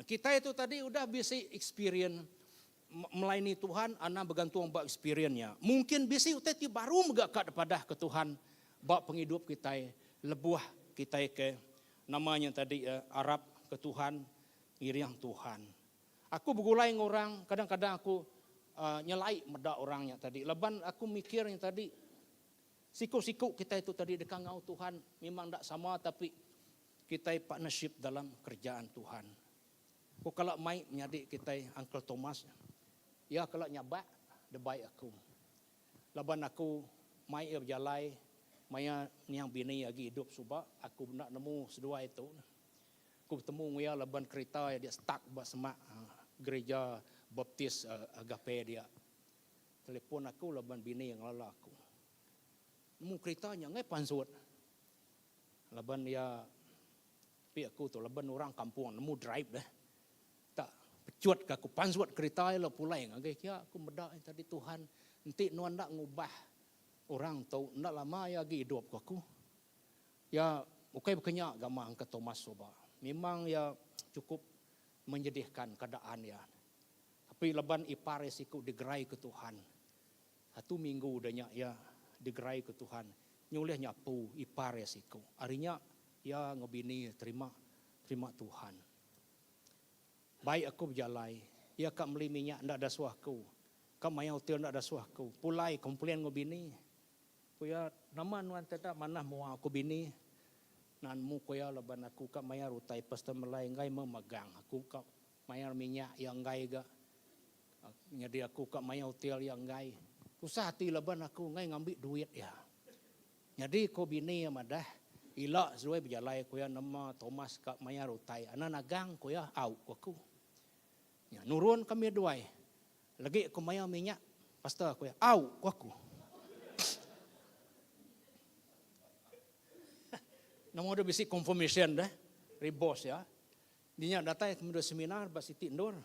Kitai tu tadi udah bisi experience melayani Tuhan anang begantung ba experience nya. Mungkin bisi utai ti baru mega ka dipadah ke Tuhan ba pengidup kitai lebuh kitai ke nama nya tadi arap ke Tuhan ngiring Tuhan. Aku begulai enggau orang kadang-kadang aku nyelai meda orang nya tadi laban aku mikir nya tadi siku-siku kitai tu tadi deka enggau Tuhan memang enda sama tapi kitai partnership dalam kerjaan Tuhan. Ku kala mai menyadi kitai Uncle Thomas. Iya kala nyabak debai aku. Laban aku mai iya bejalai maya niang bini agi idup suba aku enda nemu seduai tu. Aku betemu enggau iya laban kerita iya dia stuck ba semak gereja Baptist Agape dia. Telefon aku laban bini iya ngelala aku. Nemu kerita nya enggai pansut laban iya pi aku tu laban orang kampung nemu drive deh. Tak pecut ka aku pansut kerita iya lalu pulai ngagai kia aku meda iya tadi Tuhan enti nuan enda ngubah orang tu enda lama iya agi idup ku aku. Iya ukai baka nya ga mah engka Thomas suba. Memang iya chukup menyedihkan keadaan iya. Tapi laban ipar iya siku digerai ke Tuhan. Satu minggu udah nya iya digerai ke Tuhan nyulih nyapu ipar iya siku. Ari nya iya enggau bini iya terima terima Tuhan. Baik aku bejalai, iya ka meli minyak enda dasuh aku, ka mayar hotel enda dasuh aku, pulai complain enggau bini. Ku iya, Nama nuan teda manah mua aku bini? Nan mu ku iya laban aku ka mayar utai Pastor Melai enggai memegang. Aku ka mayar minyak iya enggai ga. Nyadi aku ka mayar hotel iya enggai. Tusah ati laban aku enggai ngambi duit iya. Nyadi ko bini iya madah, ila seduai bejalai ku iya nama Thomas ka mayar utai. Anak nagang ku iya, au ku aku. Nya nurun kami duai. Legi aku mayar minyak pastor ku iya, au ku aku. Nama udah bisi confirmation deh ari bos iya. Dinya datai ke meda seminar ba siti endur.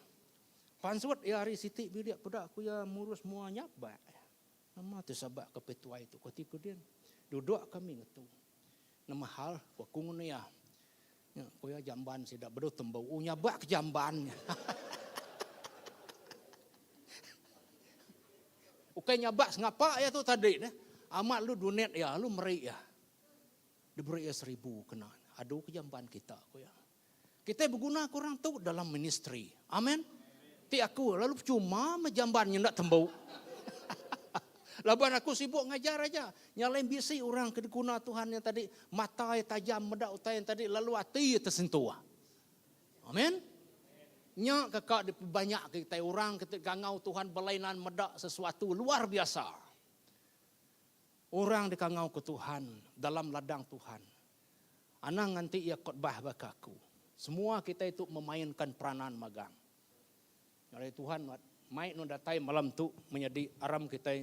Pansut iya ari siti bilik peda ku iya murus mua nyabak. Nama ti sabak ke petuai tu ku ati ku din. Duduk kami ngetu. Nama hal ku aku nguna iya. Nya ku iya jamban sida bedau tembu. Oh nyabak ke jamban nya. Ukai nyabak sengapa iya tu tadi neh. Amat lu donate iya lalu meri iya. Diberi iya seribu kena adu ke jamban kita ku iya. Kitai beguna ke orang tu dalam ministri. Amen. Ti aku lalu pecuma meh jamban nya enda tembu. Laban aku sibuk ngajar aja. Nya alai bisi orang ke diguna Tuhan nya tadi mata iya tajam meda utai nya tadi lalu ati iya tersentuh. Amen. Nya ke ka dipebanyak ke kitai orang ke ti gangau Tuhan belainan meda sesuatu luar biasa. Orang dikangau ke Tuhan dalam ladang Tuhan. Anang nganti iya khotbah baka aku. Semua kitai tu memainkan peranan magang. Ngagai Tuhan mai nuan datai malam tu menyadi aram kitai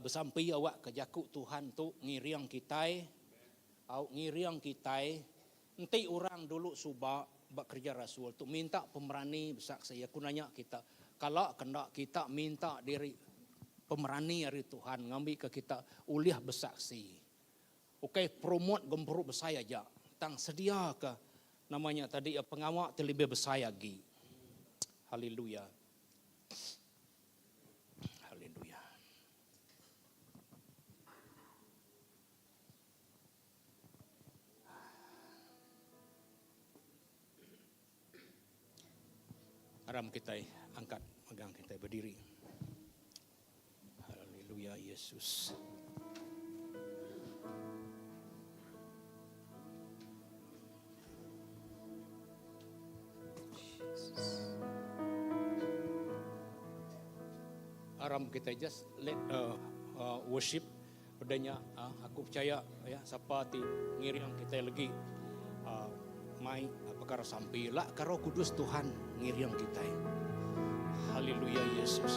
besampi awak ke jaku Tuhan tu ngiring kitai au ngiring kitai enti orang dulu suba ba kereja rasul tu minta pemerani besaksi aku nanya kita kala ke enda kita minta diri pemerani ari Tuhan ngambika kita ulih besaksi. Ukai promote gempuru besai aja, tang sediaka nama nya tadi iya pengawa ti lebih besai agi. Haleluya. Haleluya. Aram kitai angkat megang kitai berdiri. Haleluya Yesus. Aram kita just let uh, uh, worship Udah nya aku pechaya ya sapa ti ngiring kitai legi mai pekara sampi ila ka Roh Kudus Tuhan ngiring kitai. Haleluya Yesus.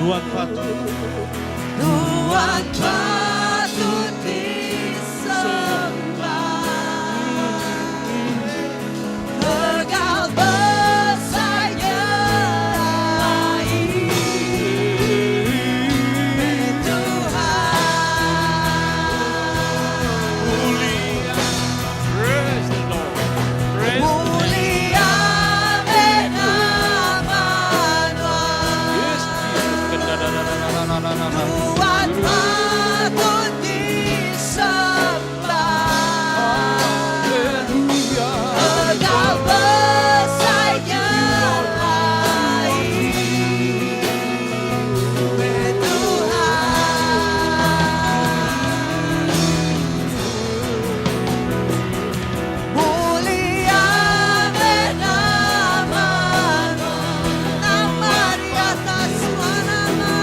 Nuan patut. Nuan patut disembah. Tegal besai nyelai Tuhan. Mulia. Praise the Lord. Praise the Lord. Mulia nama Nuan. Yes, Jesus. Tuhan patut disembah. Hallelujah. Tegal besar nyelai Tuhan. Mulia nama Nama di atas semua nama.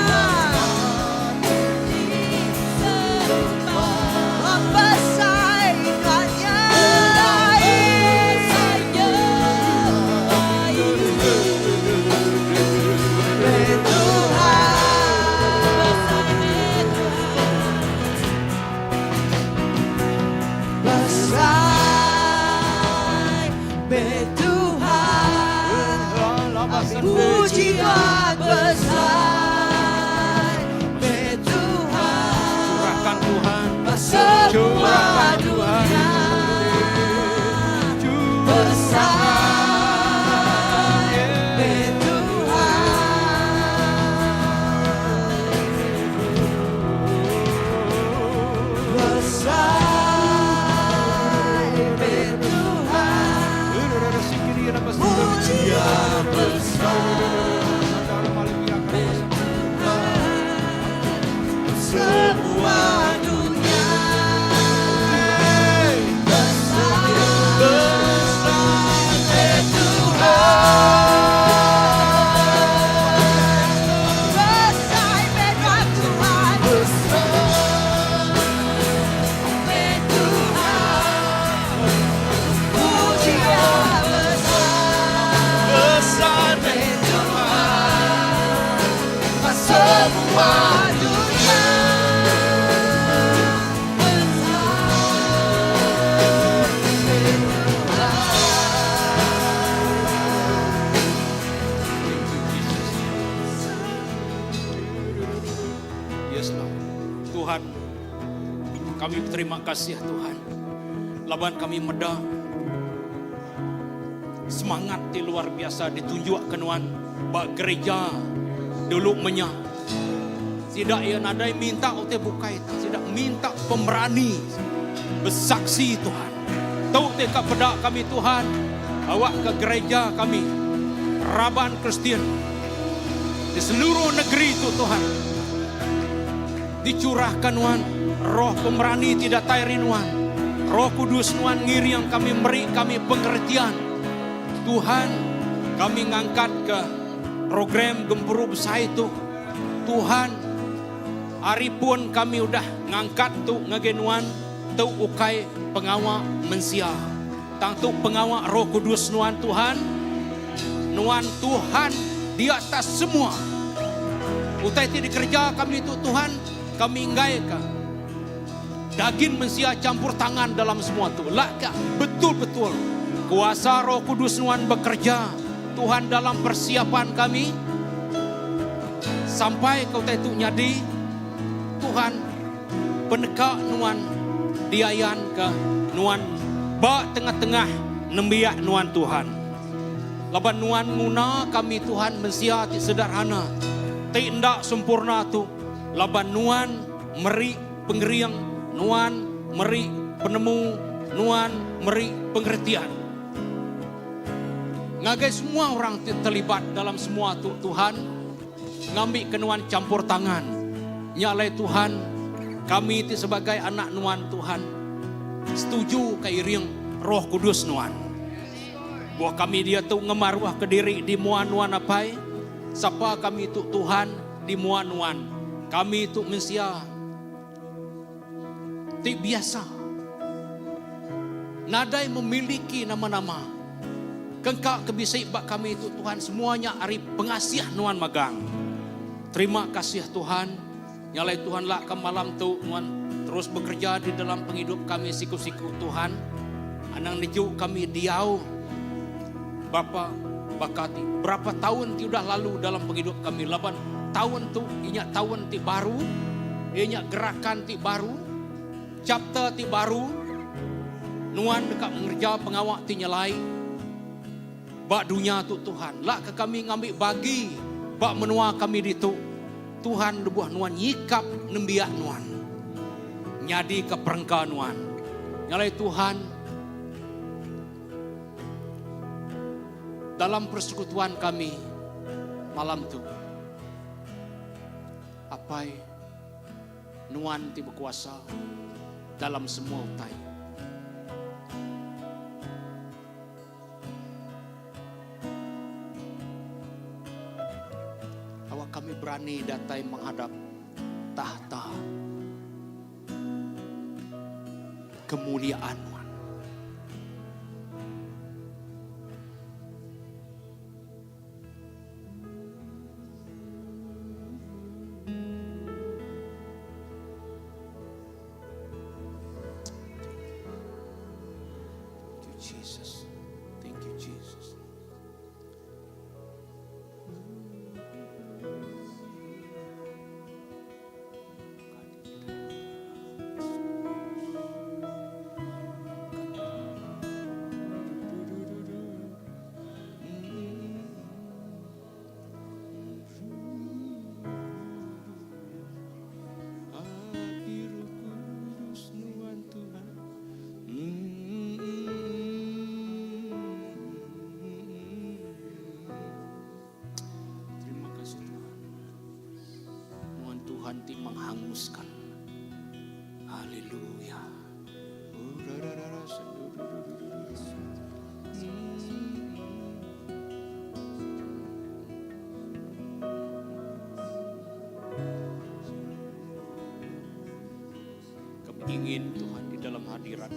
Pujian besar Tuhan Curahkan Tuhan. Semua Curahkan Tuhan. dunia besar Tuhan Besar Tuhan Pujian besar Semua dunia besar Tuhan Besar Tuhan Besar Tuhan Pujian besar Tuhan Semua dunia Yes, Lord. Tuhan, kami berterima kasih Tuhan. Laban kami meda semangat ti luar biasa ditunjuk ke nuan ba gereja dulu menya. Sida iya nadai minta utai bukai tang sida minta pemerani besaksi Tuhan. Tu ti ka peda kami Tuhan awak ke gereja kami raban Kristian di seluruh negeri tu Tuhan. Dicurahka nuan roh pemerani ti datai ari nuan. Roh Kudus nuan ngiring kami meri kami pengertian. Tuhan, kami ngangkatka program gempuru besai tu. Tuhan, ari pun kami udah ngangkat tu ngagai nuan, tu ukai pengawa mensia. Tang tu pengawa Roh Kudus nuan Tuhan. Nuan Tuhan di atas semua. Utai ti dikereja kami tu Tuhan, kami enggaika dagin mensia champur tangan dalam semua tu. Laka betul-betul kuasa Roh Kudus nuan bekereja Tuhan dalam persiapan kami sampai ke utai tu nyadi Tuhan peneka nuan diayanka nuan ba tengah-tengah nembiak nuan Tuhan. Laban nuan nguna kami Tuhan mensia ti sederhana ti enda sempurna tu laban nuan meri pengering nuan. meri penemu, Nuan meri pengertian. Ngagai semua orang ti terlibat dalam semua tu Tuhan, ngambi ke Nuan campur tangan. Nya alai Tuhan, kami ti sebagai anak Nuan Tuhan, setuju ka iring Roh Kudus Nuan. Buah kami diatu ngemaruh ke diri di mua Nuan Apai, sapa kami tu Tuhan di mua Nuan. Kami tu mensia ti biasa. Nadai memiliki nama-nama. Kengka ke bisi ba kami tu Tuhan semua nya ari pengasih Nuan magang. Terima kasih Tuhan. Nya alai Tuhan lak ka malam tu Nuan terus bekerja di dalam pengidup kami siku-siku Tuhan. Anang neju kami diau Bapa baka ti berapa taun ti udah lalu dalam pengidup kami laban taun tu inya taun ti baru iya nya gerakan ti baru chapter ti baru Nuan deka ngereja pengawa ti nyelai ba dunya tu Tuhan. Lak ke kami ngambi bagi ba menua kami ditu Tuhan lebuh Nuan nyikap nembiak Nuan nyadika perengka Nuan. Nya alai Tuhan dalam persekutuan kami malam tu Apai Nuan ti bekuasa dalam semua utai. Awak kami berani datai menghadap tahta kemuliaan Nuan. Thank you Jesus. Thank you Jesus. Api Roh Kudus Nuan Tuhan. Terima kasih Tuhan. Nuan Tuhan ti menghanguskan. Haleluya. Kami ingin Tuhan di dalam hadirat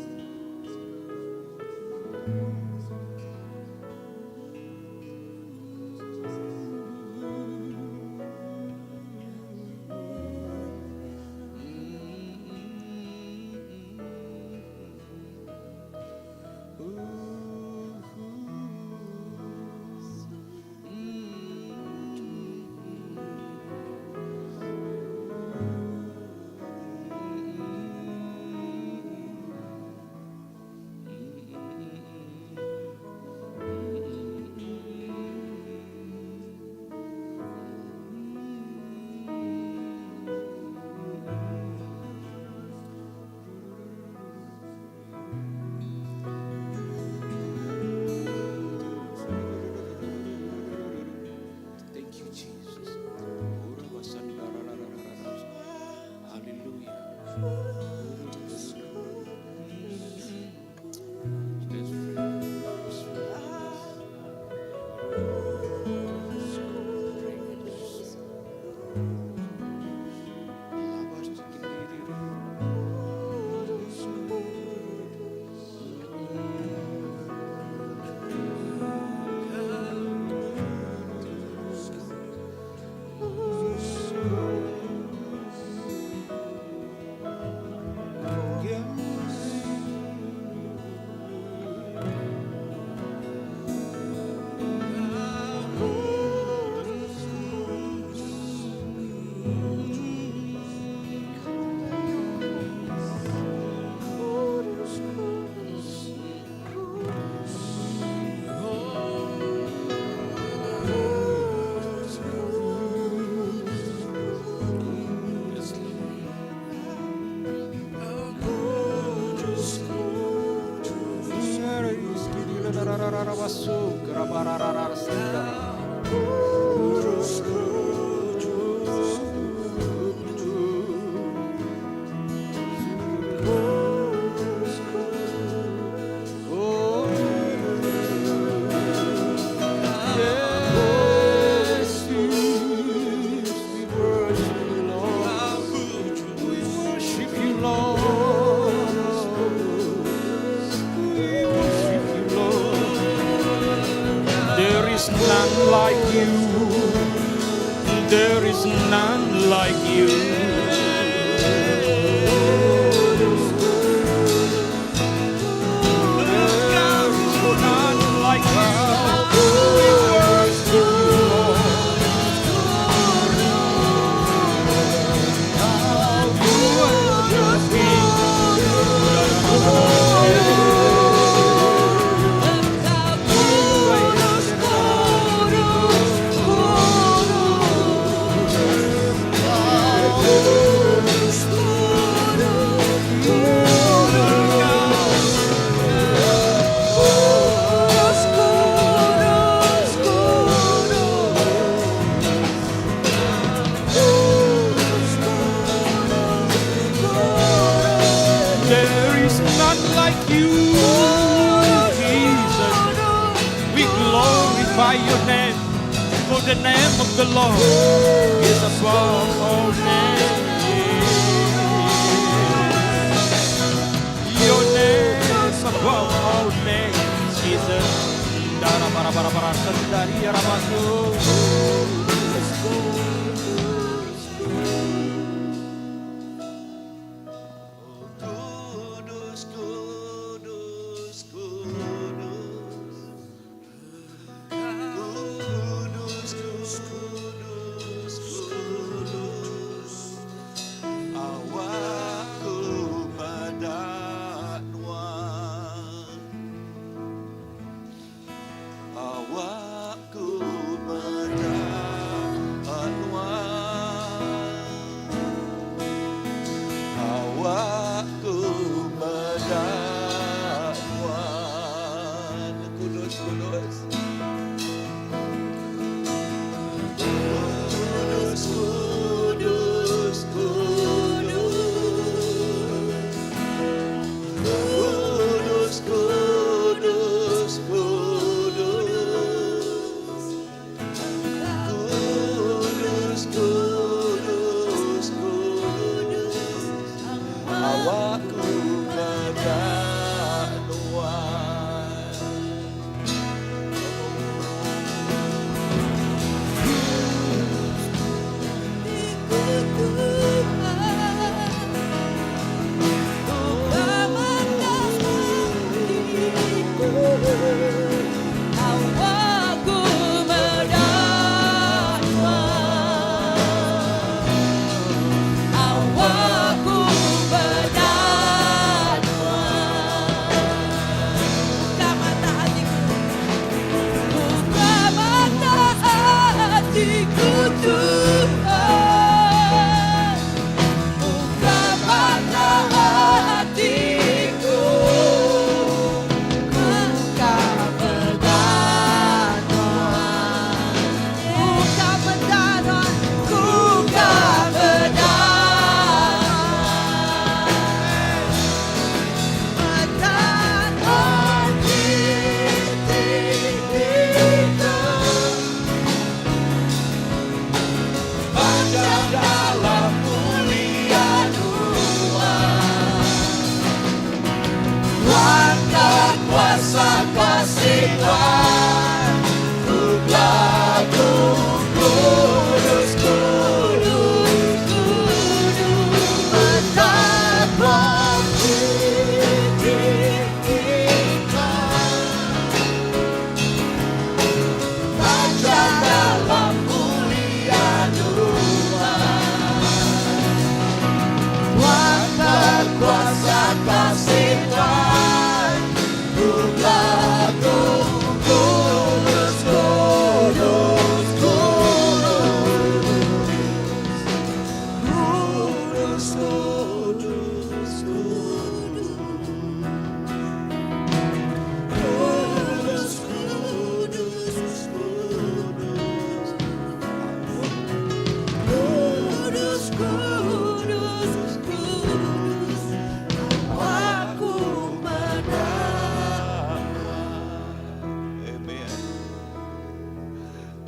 There is none like you. There is none like you. There is none like you. We worship you, Lord. There is none like you, Jesus. We glorify your name, for the name of the Lord is above all names. Your name is above all names, Jesus. Kudus, kudus, kudus. Kudus, kudus, kudus. Awakku meda nuan. Awakku meda nuan. Awakku meda nuan. Kudus, kudus. Kudus, kudus, kudus. Kudus, kudus, kudus. Kudus, kudus, kudus. Awakku meda nuan. Awakku meda nuan. Awakku meda nuan. Buka mata hatiku, buka mata hatiku Tuhan. Buka mata hatiku, buka meda nuan. Buka meda nuan, buka meda nuan. Meda hati kita. Baca dalam mulia Tuhan. Kuasa kuasa kasih Tuhan. Ku lagu kudus kudus kudus betapa tinggi kita. Baca dalam mulia Tuhan. Kuasa kuasa kasih Tuhan. Ku lagu kudus.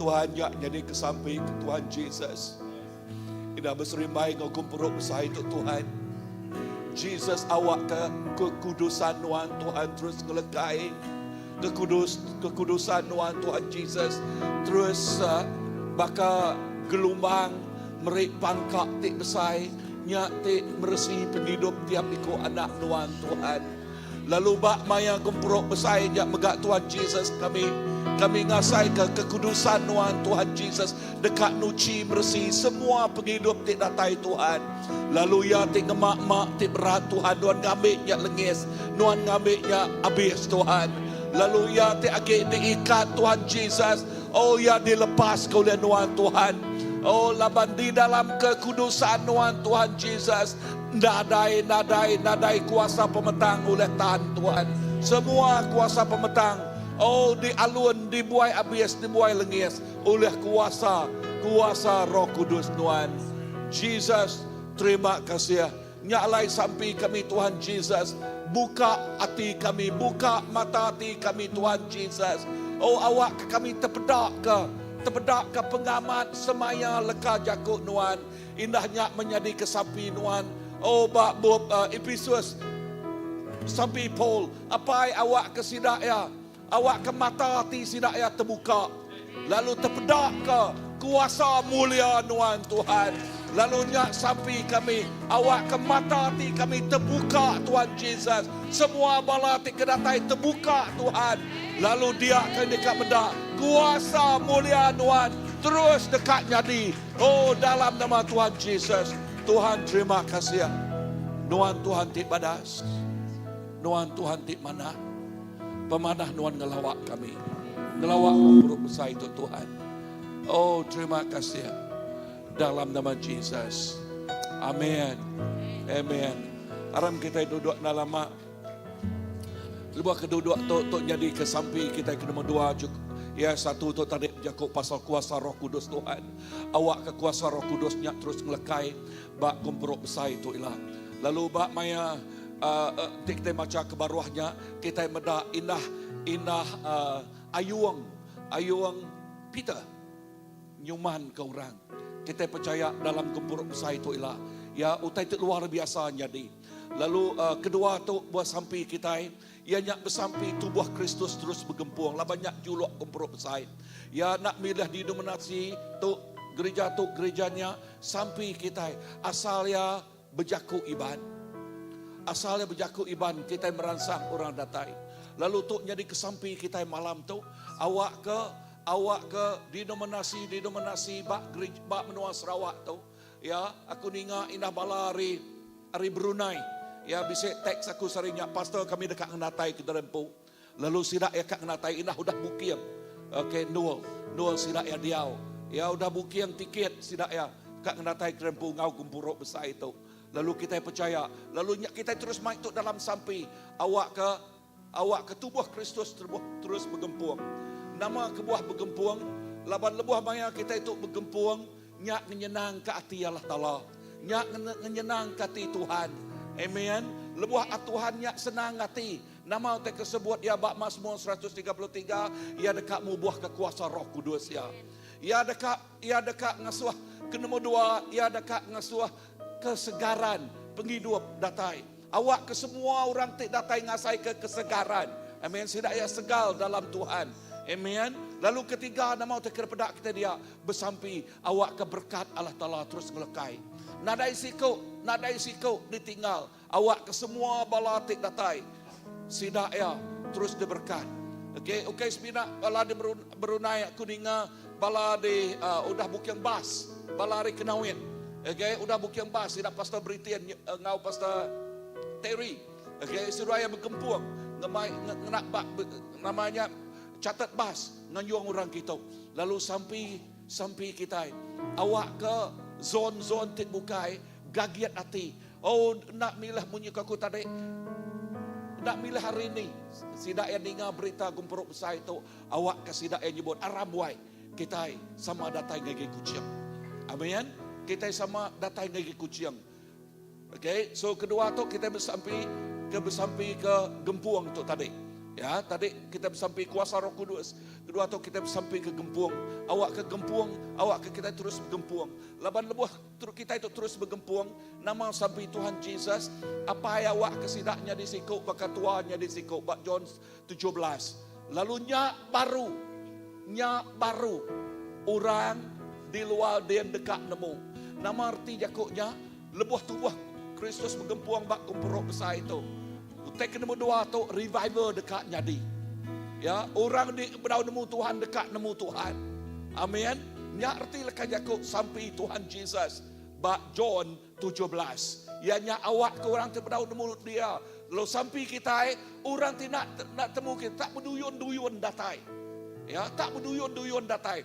Tuhan nya nyadi ke sampi ke Tuhan Jesus. Ida beserimbai enggau gempuru besai tu Tuhan. Jesus awak ke kekudusan nuan Tuhan terus ngelekai. Kekudus kekudusan nuan Tuhan Jesus terus uh, baka gelumbang meri pangka ti besai nya ti meresi pengidup tiap iku anak nuan Tuhan. Lalu ba maya gempuru besai nya mega Tuhan Jesus kami kami ngasaika kekudusan nuan Tuhan Jesus deka nuchi meresi semua pengidup ti datai Tuhan. Lalu iya ti ngema ma ti berat Tuhan nuan ngambi nya lengis nuan ngambi nya abis Tuhan. Lalu iya ti agi diikat Tuhan Jesus oh iya dilepaska ulih nuan Tuhan. Oh laban di dalam kekudusan nuan Tuhan Jesus Nadai, nadai, nadai kuasa pemetang ulih tan, Tuhan. Semua kuasa pemetang, oh, dialun, dibuai abis, dibuai lengis ulih kuasa, kuasa Roh Kudus Nuan. Jesus, terima kasih. Nya alai sampi kami Tuhan Jesus, buka ati kami, buka mata ati kami Tuhan Jesus. Oh, awakka kami tepedaka, tepedaka pengamat semaya leka jaku Nuan. Indah nya menyadika sampi nuan. Oh ba bup uh, Epesus sampi Paul, apai awak ke sida ya, awak ke mata ati sida ya terbuka. Lalu terpeda ke kuasa mulia nuan Tuhan. Lalu nya sampi kami, awak ke mata ati kami terbuka Tuhan Jesus. Semua bala ti kedatai terbuka Tuhan. Lalu dia ke deka meda kuasa mulia nuan terus deka nyadi Oh dalam nama Tuhan Jesus, Tuhan terima kasih. Nuan Tuhan ti badas. Nuan Tuhan ti manah. Pemanah nuan ngelawak kami. Ngelawak gempuru besai itu Tuhan. Oh terima kasih. Dalam nama Jesus. Amin. Amin. Aram kita duduk dalam lama. Lebuh ke duduk tu tu nyadi ke sampi kita ke nombor dua ya satu tu tadi jaku pasal kuasa Roh Kudus Tuhan. Awak ke kuasa Roh Kudus nya terus ngelekai ba gempuru besai tu ila. Lalu ba maya uh, uh, kita maca ke baruhnya kita meda indah indah uh, ayung ayung Peter nyuman ke orang. Kita percaya dalam gempuru besai tu ila. Ya utai tu luar biasa jadi. Lalu uh, kedua tu buah sampi kita ia nyak besampi tubuh Kristus terus bergempung laban nyak juluk gempuru besai. Ya nak milih denominasi tu gereja tu gerejanya sampi kita asal ya bejaku iban. Asal ya bejaku iban kita merangsang orang datai. Lalu tu jadi kesampi kita malam tu awak ke awak ke denominasi-denominasi bak gereja bak menua Sarawak tu ya aku ninga indah bala ari ari Brunei ya bisi teks aku sarinya pastor kami dekat ngenatai ke Derempu lalu sida ya kak ngenatai indah udah booking okey nul nul sida ya diau ya udah booking tiket sida ya kak ngenatai ke Derempu ngau gempuru besai itu lalu kita percaya lalu kita terus mai tu dalam sampi awak ke Awakka tubuh Kristus terus begempung. Nama kebuah begempung? Laban lebuh maya kitai tu begempung, nya ngenyenangka ati Allah Taala. Nya ngenyenangka ati Tuhan. Amen. Lebuh Tuhan nya senang ati, nama utai ke sebut iya ba Mazmur 133, iya deka mubuhka kuasa Roh Kudus iya. Iya deka iya deka ngasuh ke nombor dua, iya deka ngasuh kesegaran pengidup datai. Awak ke semua orang ti datai ngasai ke kesegaran. Amen. Sida iya segal dalam Tuhan. Amen. Lalu ketiga nama utai kena peda kita dia besampi awak ke berkat Allah Taala terus ngelekai. Nadai siku, nadai siku ditinggal. Awak ke semua bala ti datai sida iya terus diberkat. Okey, okey semina bala di Brunei aku ninga bala di uh, udah booking bas, bala ari Kenawit. Okey, udah booking bas sida Pastor Britain enggau Pastor Terry. Okey, seduai iya begempung ngemai ngena ba namanya catat bas nganjung orang kitu. Lalu sampi sampi kitai awak ke zon-zon ti bukai gagit ati. Oh, enda milih munyi ke aku tadi. Enda milih hari ni. Sida iya ninga berita gempuru besai tu, awak ke sida iya nyebut aram wai. Kitai sama datai ngagai Kuching. Amen. Kitai sama datai ngagai Kuching. Okay, so kedua tu kitai besampi ke besampi ke gempung tu tadi. Ya, tadi kita besampi kuasa Roh Kudus. Kedua tu kita besampi ke gempung. Awak ke gempung, awak ke kita terus begempung. Laban lebuh kita itu terus begempung, nama sampi Tuhan Jesus, apai awak ke sidak nyadi siku baka tua nyadi siku ba John 17. Lalu nya baru, nya baru orang di luar din deka nemu. Nama reti jaku nya? Lebuh tubuh Kristus begempung ba gempuru besai tu. Utai ke nemu dua tu revival deka nyadi. Ya, orang di bedau nemu Tuhan deka nemu Tuhan. Amin. Nya reti leka jaku sampi Tuhan Jesus ba John 17. Iya nya awak ke orang ti bedau nemu dia. Lalu sampi kitai orang ti nak nak temu kita tak beduyun-duyun datai. Ya, tak beduyun-duyun datai.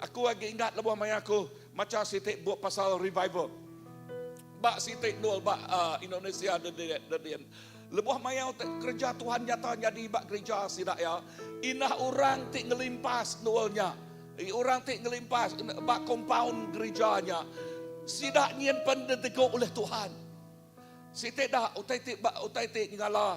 Aku agi ingat lebuh maya aku macha siti bup pasal revival. Ba siti endur ba uh, Indonesia dedin. Lebuh maya kerja Tuhan nyata nyadi ba gereja sida ya, inah orang ti ngelimpas endur nya. Orang ti ngelimpas ba compound gereja nya. Sida nyin pen ditegu oleh Tuhan. Siti dah utai ti ba utai ti nyengala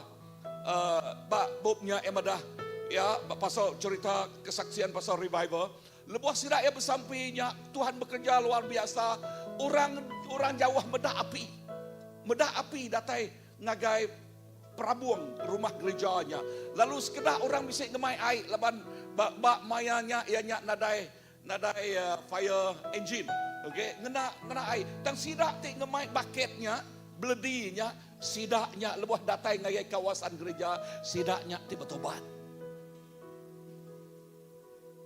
uh, ba bup nya yang madah ya pasal cerita kesaksian pasal revival. Lebuh sida iya besampi nya, Tuhan bekereja luar biasa, orang orang jauh meda api. Meda api datai ngagai perabung rumah gereja nya. Lalu sekeda orang bisi ngemai ai laban ba, ba maya nya iya nya nadai nadai uh, fire engine. Okey, ngena ngena ai. Tang sida ti ngemai bucket nya, beledi nya, sida nya lebuh datai ngagai kawasan gereja, sida nya ti betobat.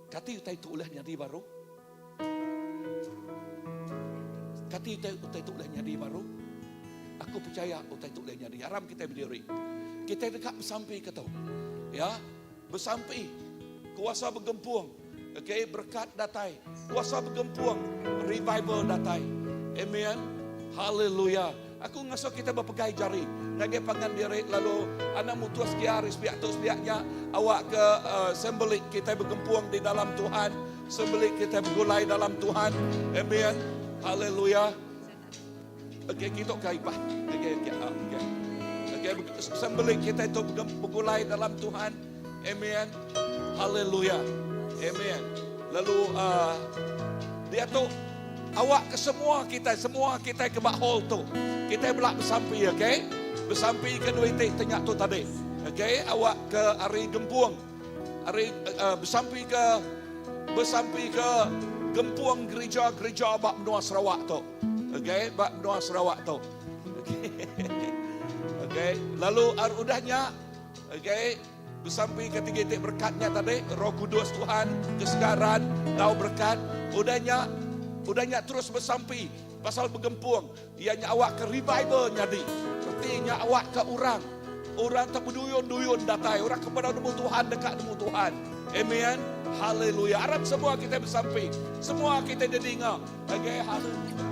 Kati utai tu ulih nyadi baru? Kati utai, utai tu ulih nyadi baru? Aku percaya utai tu ulih nyadi. Aram kita berdiri. Kita dekat bersampi ke tu. Ya, bersampi. Kuasa bergempung. Okey, berkat datai. Kuasa bergempung. Revival datai. Amen. Haleluya. Aku ngasuh kita bepegai jari ngagai pangan diri lalu anang mutus kia ari sepiak tu sepiak nya awak ke uh, sembelik kita begempung di dalam Tuhan, sembelik kita begulai dalam Tuhan. Amen. Haleluya. Okey, kita ke ibah. Okey, okey, ah, okey. Okey, sembelik kita itu begulai dalam Tuhan. Amen. Haleluya. Amen. Lalu uh, dia tu Awak ke semua kitai, semua kitai ke ba hall tu. Kitai bela besampi, okey? Besampi ke dua iti tanya tu tadi. Okey, awak ke hari gempung. Hari uh, besampi ke besampi ke gempung gereja-gereja ba menua Sarawak tu. Okey, ba menua Sarawak tu. Okey. Okey, lalu ar udahnya okey, Besampi ke tiga iti berkat nya tadi, Roh Kudus Tuhan, kesegaran, enggau berkat. Udah nya, udah nya terus besampi pasal begempung, iya nya awak ke revival nyadi. Reti nya awak ke orang, orang te beduyun-duyun datai, orang ke bedau nemu Tuhan deka nemu Tuhan. Amen. Haleluya. Arap semua kita besampi. Semua kita didinga. Okay, haleluya.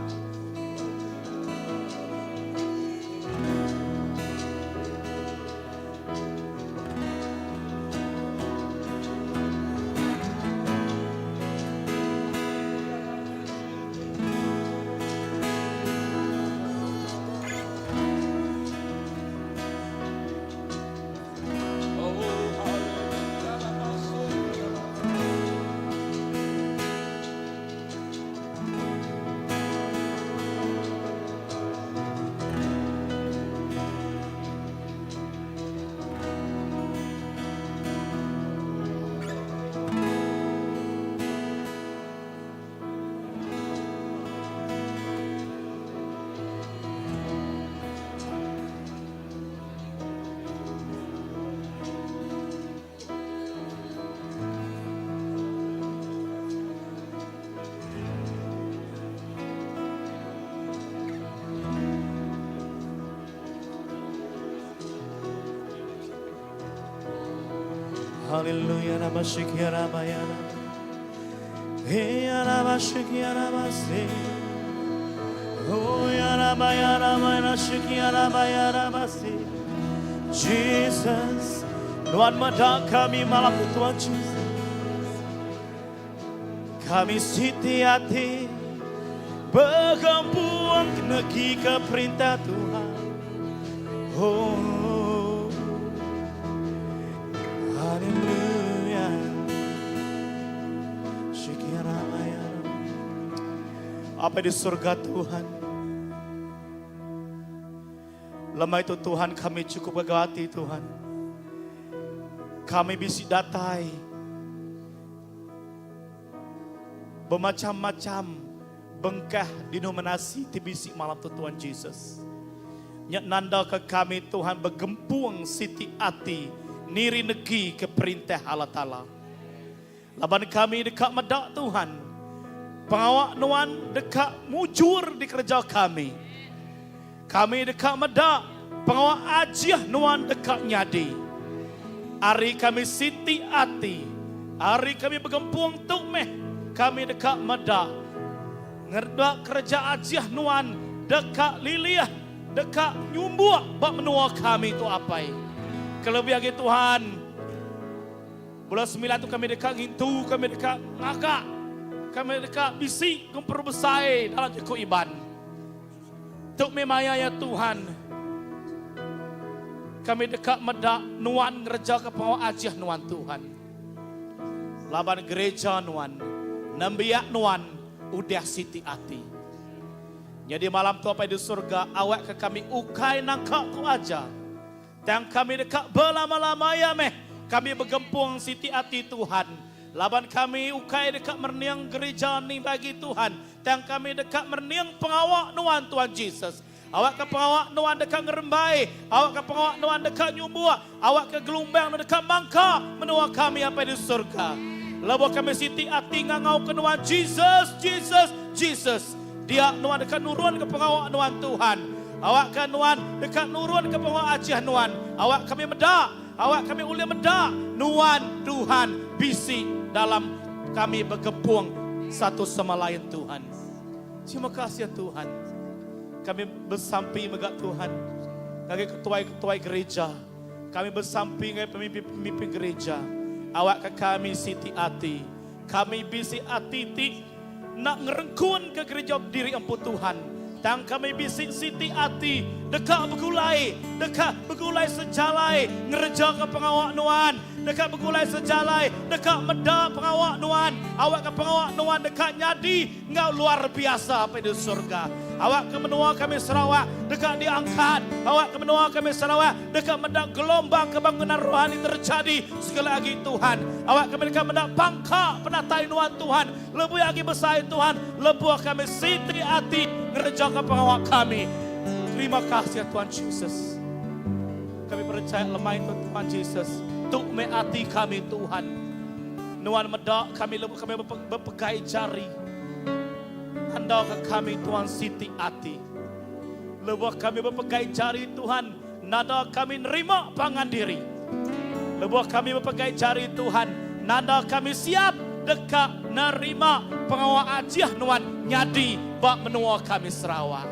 Haleluya nama syukur nama ya Hey nama syukur nama se Oh ya nama ya nama ya syukur nama ya nama se Jesus Tuhan meda kami malam tu Tuhan Jesus Kami siti ati Begempung negi ke perintah Tuhan. Oh. Apai di surga Tuhan. Lemai tu Tuhan kami cukup gaga ati Tuhan. Kami bisi datai bemacam-macam bengkah denominasi ti bisi malam tu Tuhan Jesus. Nya nanda ke kami Tuhan begempung siti ati niri negi ke perintah Allah Taala. Laban kami deka meda Tuhan, pengawa Nuan deka mujur dikereja kami. Kami deka meda pengawa ajih Nuan deka nyadi. Ari kami siti ati, ari kami begempung tu meh kami deka meda ngereda kereja ajih Nuan deka lilih, deka nyumbuk ba menua kami tu Apai. Kelebih agi Tuhan, Bulan semilan tu kami deka ngintu, kami deka ngaga, kami deka bisi gempuru besai dalam jaku Iban. Tu meh maya iya Tuhan. Kami deka meda Nuan ngerejaka pengawa ajih Nuan Tuhan. Laban gereja Nuan, nembiak Nuan udah siti ati. Nyadi malam tu Apai di surga awakka kami ukai nangka tu aja. Tang kami deka belama-lama iya meh kami begempung siti ati Tuhan. Laban kami ukai deka merening gerija ni bagi Tuhan, tang kami deka merening pengawa nuan Tuhan Jesus. Awakka pengawa nuan deka ngerembai, awakka pengawa nuan deka nyumbuk, awakka gelumbang nuan deka mangka menua kami apai di surga. Lebuh kami siti ati ngangauka nuan Jesus, Jesus, Jesus, Dia nuan deka nurunka pengawa nuan Tuhan. Awakka nuan deka nurunka pengawa ajih nuan. Awak kami meda, awak kami ulih meda nuan Tuhan bisi dalam kami begempung satu sama lain Tuhan. Terima kasih Tuhan. Kami besampi mega Tuhan ngagai ketuai-ketuai gereja. Kami besampi ngagai pemimpin-pemimpin gereja. Awakka kami siti ati. Kami bisi ati ti Enda ngerengkunka kereja diri empu Tuhan, tang kami bisi siti ati deka begulai, deka begulai sejalai ngerejaka pengawa Nuan, deka begulai sejalai deka meda pengawa Nuan, awakka pengawa Nuan deka nyadi enggau luar biasa apai di surga. Awakka menua kami Sarawak deka diangkat, awakka menua kami Sarawak deka meda gelombang kebangunan rohani terjadi sekali agi Tuhan. Awakka kami deka meda pangka penatai Nuan Tuhan. Lebuh agi besai Tuhan, lebuh kami siti ati ngerejaka pengawa kami. Terima kasih Tuhan Jesus. Kami percaya lemai tu Tuhan Jesus. Tu meh ati kami Tuhan. Nuan meda kami lebuh kami bepegai jari. Tanda ke kami Tuhan siti ati. Lebuh kami bepegai jari Tuhan, nada kami nerima pangan diri. Lebuh kami bepegai jari Tuhan, nanda kami siap deka nerima pengawa ajih nuan nyadi ba menua kami Sarawak.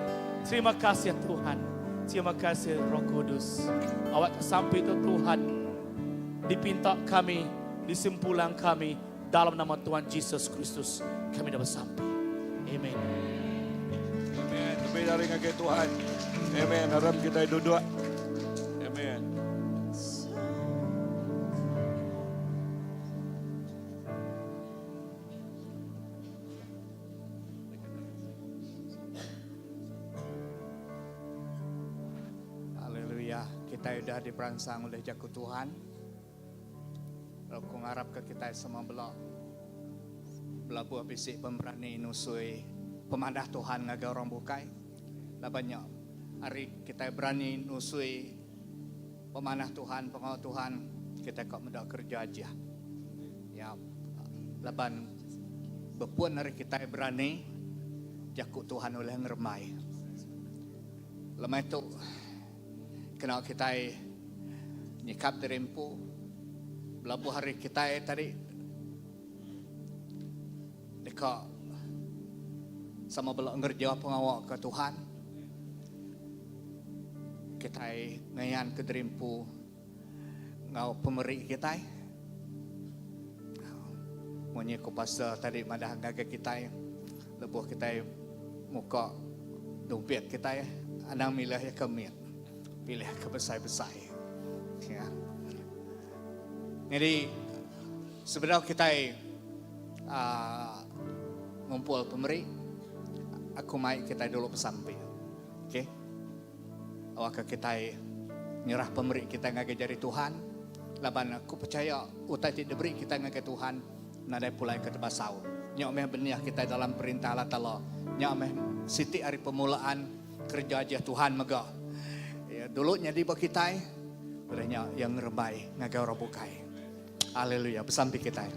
Terima kasih Tuhan. Terima kasih Roh Kudus. Awakka sampi tu Tuhan dipinta kami, disempulang kami dalam nama Tuhan Jesus Kristus kami dah besampi. Amen. Amen. Lebih dari ngagai Tuhan. Amen. Aram kita duduk. Amen. Haleluya. Kita udah diperansang oleh jaku Tuhan. Lalu ku ngarapka kitai sama bela belabuh bisi pemerani nusui pemadah Tuhan ngagai orang bukai. Laban nya ari kitai berani nusui pemanah Tuhan, pengawa Tuhan, kitai ka meda kereja ajih. Ya laban bepun ari kitai berani jaku Tuhan ulih ngerembai. Lemai tu Kena kitai nyikap diri empu belabuh ari kitai tadi deka sama bela ngereja pengawa ke Tuhan. Kitai ngayanka diri empu enggau pemeri kitai. Munyi ku pastor tadi madah ngagai kitai lebuh kitai muka dumpit kitai anang milih iya ke mit pilih ke besai-besai. Ya. Jadi sebedau kitai uh, ngumpul pemeri. aku mai kitai dulu besampi. Okey. Awakka kitai nyerah pemeri kitai ngagai jari Tuhan laban aku pechaya utai ti diberi kitai ngagai Tuhan nadai pulai ke tebasau. Nya meh benih kitai dalam perintah Allah Taala. Nya meh siti ari pemulaan kereja ajih Tuhan mega. Iya dulu nyadi ba kitai, udah nya iya ngerembai ngagai orang bukai. Haleluya. Besampi kitai.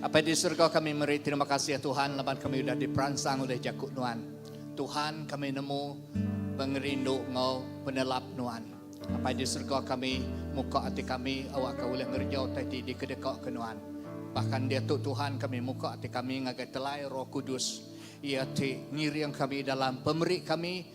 Apai di surga kami meri terima kasih Tuhan laban kami udah diperansang oleh jaku Nuan. Tuhan kami nemu pengerindu enggau penelap Nuan. Apai di surga kami muka ati kami awakka ulih ngereja utai ti dikedeka ke Nuan. Bahkan diatu Tuhan kami muka ati kami ngagai telai Roh Kudus Iya ti ngiring kami dalam pemeri kami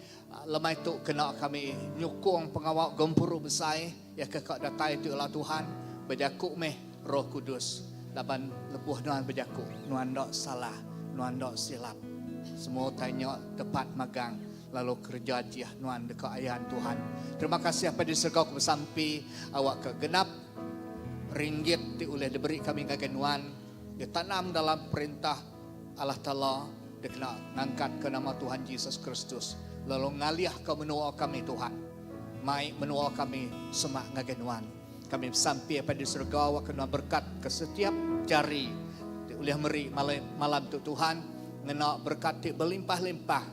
lemai tu kena kami nyukung pengawa gempuru besai Iya ke ka datai ti ila Tuhan, bejaku meh Roh Kudus, laban lebuh nuan bejaku, nuan enda salah, nuan enda silap. Semua utai nya tepat magang, lalu kereja ajih nuan deka ayan Tuhan. Terima kasih Apai di serega ku besampi awakka genap ringgit ti ulih diberi kami ngagai nuan ditanam dalam perintah Allah Taala dikena ngangkatka nama Tuhan Jesus Kristus lalu ngalihka menua kami Tuhan. Mai menua kami semak ngagai Nuan. Kami besampi Apai di serega awakka Nuan berkat ke setiap jari ti ulih meri malam tu Tuhan ngena berkat ti belimpah-limpah.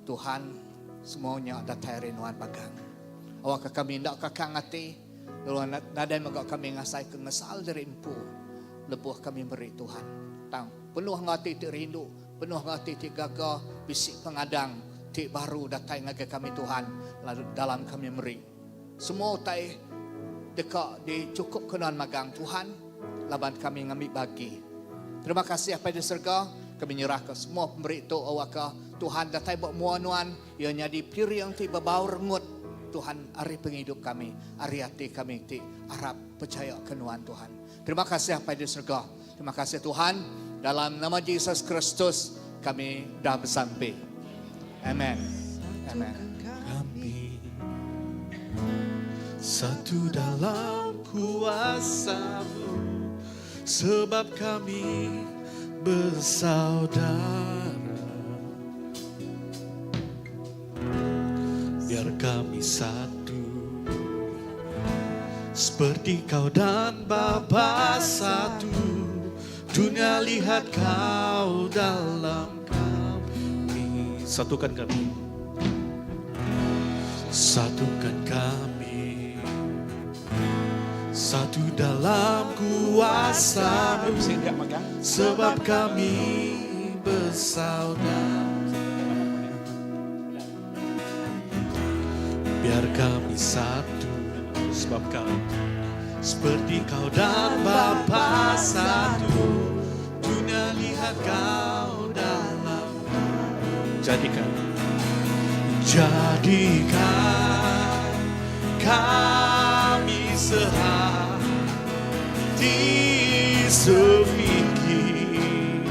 Tuhan semua nya datai ari Nuan magang. Awakka kami enda kakang ati lalu nadai mega kami ngasaika ngesal diri empu lebuh kami meri Tuhan. Tang penuh enggau ati ti rindu Penuh enggau ati ti gaga bisi pengadang ti baru datai ngagai kami Tuhan lalu dalam kami meri semua utai deka dichukupka nuan magang Tuhan laban kami ngambi bagi. Terima kasih Apai di serega kami nyerahka semua pemeri tu awakka Tuhan datai ba mua nuan iya nyadi piring ti bebau rengut Tuhan ari pengidup kami ari ati kami ti arap pechaya ke nuan Tuhan. Terima kasih Apai di serega. Terima kasih Tuhan, dalam nama Jesus Kristus kami dah besampi. Amen. Amen. Kami satu dalam kuasamu sebab kami bersaudara. Biar kami satu Seperti kau dan Bapa satu Dunia lihat kau dalam kami Satukan kami Satukan kami Satu dalam kuasamu Sebab kami bersaudara Biar kami satu Sebab kau Seperti kau dan Bapa satu Dunia lihat kau dalam Jadikan Jadikan kami sehati sepikir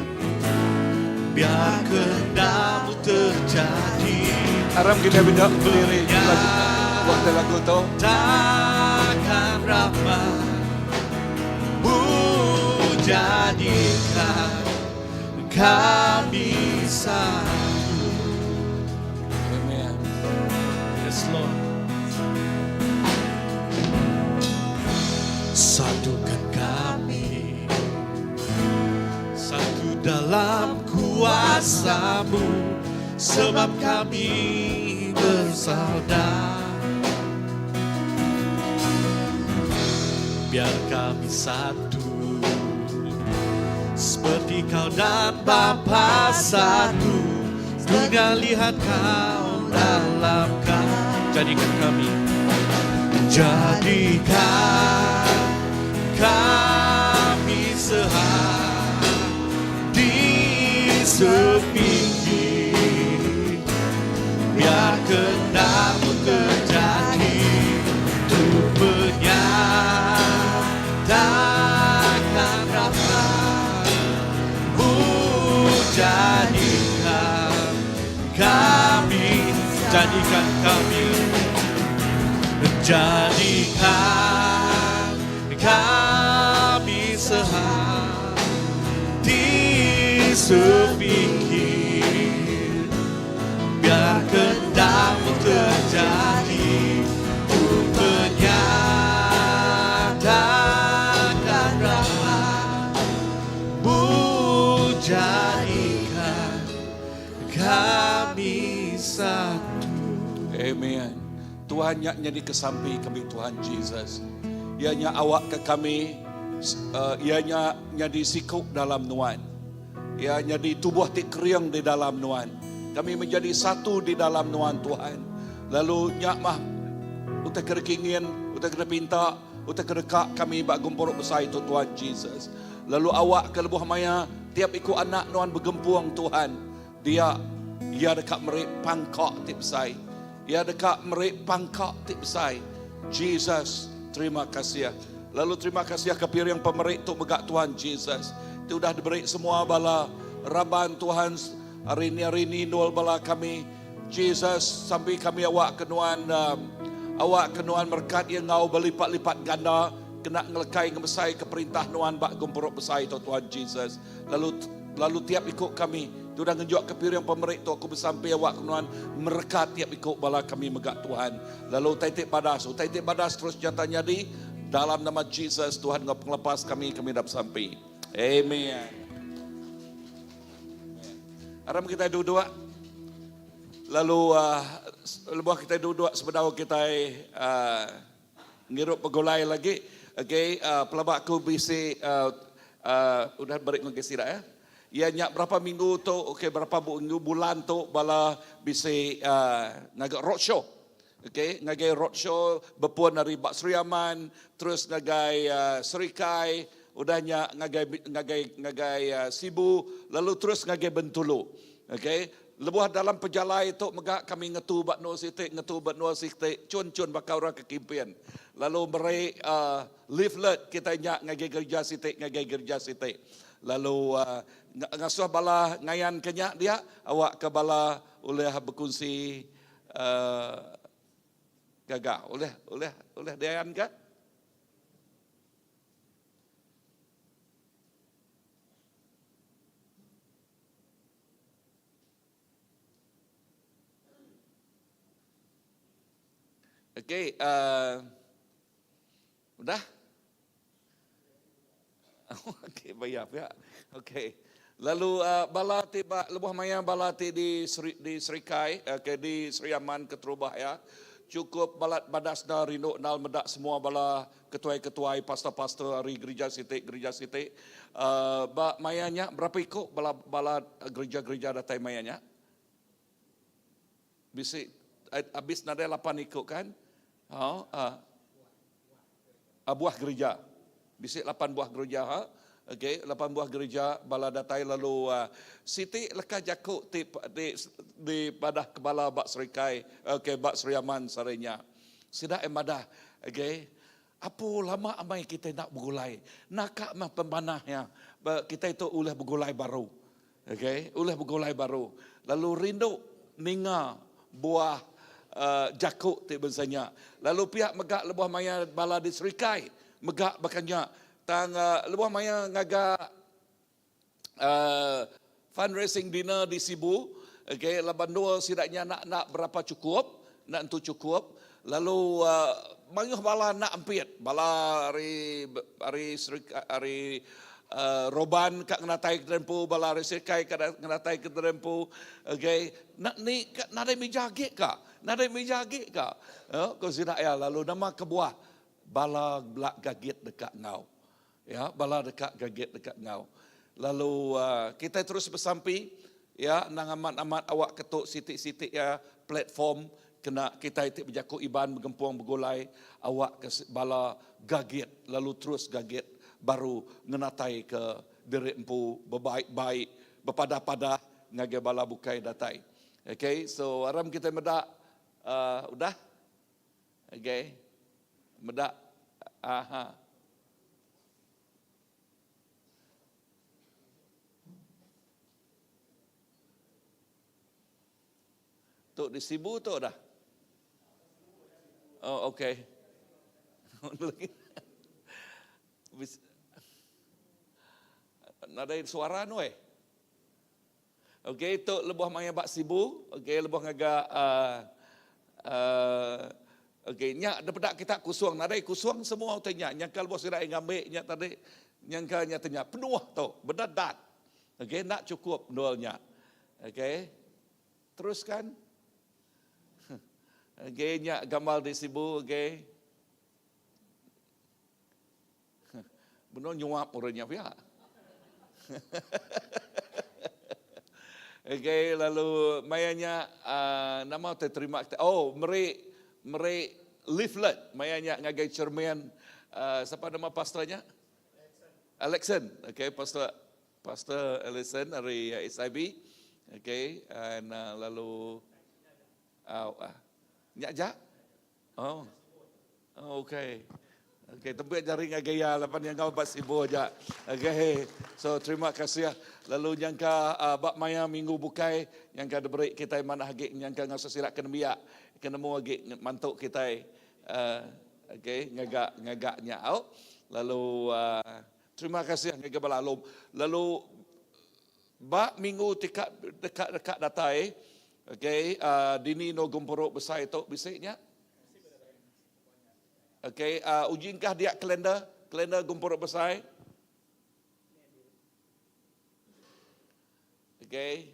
Biar kehendakmu terjadi Aram kita beda berdiri lagu, waktu lagu tu. Takkan rahmatmu jadikan kami satu. Amen. Yes Lord Satukan kami Satu dalam kuasamu Sebab kami bersaudara Biar kami satu Seperti kau dan Bapa satu Dunia lihat kau dalam kami Jadikan kami Jadikan kami sehati sepikir Biar kehendakmu terjadi Untuk menyatakan rahmatmu Jadikan kami Jadikan kami Jadikan kami sehati sepikir. Amen. Tuhan nya nyadi kesampi kami Tuhan Jesus. Iya nya awak ke kami uh, iya nya nyadi siku dalam nuan. Iya nyadi tubuh ti kering di dalam nuan. Kami menjadi satu di dalam nuan Tuhan. Lalu nya mah utai ke kingin, utai ke pinta, utai ke deka kami ba gempuru besai tu Tuhan Jesus. Lalu awak ke lebuh maya tiap iku anak nuan begempung Tuhan. Dia iya deka meri pangka ti besai. Iya deka meri pangka ti besai. Jesus, terima kasih. Lalu terima kasih ke piring pemeri tu mega Tuhan Jesus. Ti udah diberi semua bala raban Tuhan hari ni hari ni nul bala kami. Jesus, sampai kami awak ke nuan um, awak ke nuan merkat ia ngau berlipat-lipat ganda kena ngelekai ngemesai ke perintah nuan bak gempuru besai tu Tuhan Jesus. Lalu lalu tiap iku kami tu udah ngejuk ke piring pemeri tu aku besampi awak ke nuan merekat tiap iku bala kami mega Tuhan. Lalu utai ti badas, utai ti badas terus nyata nyadi dalam nama Jesus Tuhan ngau pengelepas kami kami dah besampi. Amen. Aram kita duduk. Lalu uh, lebuh kita duduk sebedau kita uh, Ngirup begulai lagi. Okay, uh, pelaba aku bisi uh, uh, udah beri ngagai sida ya. Iya nya berapa minggu tu, okay, berapa minggu bulan tu bala bisi uh, ngaga roadshow. Okay, ngagai roadshow bepun ari Bak Sri Aman, terus ngagai uh, Serikai, udah nya ngagai ngagai ngagai uh, Sibu, lalu terus ngagai Bentulu. Okay, Lebuh dalam pejalai tu mega kami ngetu ba endur siti, ngetu ba endur siti, chun-chun baka orang ke kimpin. Lalu meri uh, leaflet kita nya ngagai gerija siti, ngagai gerija siti. Lalu uh, ngasuh bala ngayan ke nya dia, awak ke bala ulih bekunsi uh, gaga. Ulih, ulih, ulih diayan ke? Okey, uh, udah? Okey, bayar pia. Okey. Lalu uh, bala ti ba lebuh maya bala ti di Seri, di Serikai, okey di Seri Aman keterubah ya. Cukup balat badas da rindu nal meda semua bala Ketuai-ketuai, pastor-pastor ari gerija siti, gerija siti. Uh, ba maya nya berapa iku bala bala gerija-gerija datai maya nya? Bisi habis nadai 8 iku kan? Ha, uh, uh, buah gerija. Bisi 8 buah gerija ha. Okey, 8 buah gerija bala datai lalu uh, siti leka jaku ti di di padah ke bala ba Serikai, okey ba Sri Aman sehari nya. Sida madah, Okay, apu lama amai kitai enda begulai. Naka meh pemanah iya kitai tu ulih begulai baru. Okay, ulih begulai baru. Lalu rindu ninga buah uh, jaku ti bansa nya. Lalu pia mega lebuh maya bala di Serikai mega baka nya. Tang uh, lebuh maya ngaga uh, fundraising dinner di Sibu, okay, laban dua sida nya nak nak berapa cukup, nak entu cukup. Lalu uh, mayuh bala nak empit, bala ari ari ari uh, Roban ka ngenatai ke Drempu, bala ari Serikai ka ngenatai ke Drempu. Okay, nak ni ka nadai meja agi ka, nadai meja agi ka. Uh, ko sida ya lalu nama kebuah bala bela gagit deka enggau. Ya, bala deka gagit deka enggau. Lalu uh, kita terus besampi, ya, nang amat-amat awak ketuk siti-siti ya platform kena kita ti bejaku Iban begempung begulai awak ke bala gagit lalu terus gagit baru ngenatai ke diri empu bebaik-baik bepadah-padah ngagai bala bukai datai. Okay, so aram kita meda uh, udah Okay. Meda. Aha. Tu di Sibu tu dah. Oh, okay. Nadai suara nu eh. Okey, tu lebuh maya ba Sibu, okey lebuh ngaga uh, uh, okey nya daripada kita kusung nadai kusung semua utai nya nyangka lebuh sida ngambi nya tadi nyangka nya tanya penuh tu bedadat. Okey, nak cukup ndul nya. Okey. Teruskan. Okay, nya gambar di Sibu, okay. Benung nyuap orang nya pia. okay, lalu maya nya uh, nama te terima kita. Oh, meri meri leaflet maya nya ngagai chairman uh, siapa nama pastornya? Alexon. Okay, pastor Pastor Alexon dari SIB. Okay, and uh, lalu uh, uh, nya aja. Oh. Oh, okay. Okay, tebik jari ngagai iya laban iya enggau ba Sibu aja. Okay. So terima kasih. Lalu nyangka uh, ba maya minggu bukai nyangka diberi kitai manah agi nyangka ngasuh sida ke nembiak ke nemu agi mantu kitai uh, okay, ngaga ngaga nya au. Lalu uh, terima kasih ngagai bala alum. Lalu ba minggu ti ka deka deka datai okay, uh, dini no gempuru besai tu bisi nya. Okey, uh, uji engkah dia kalender, kalender gempuru besai. Okey.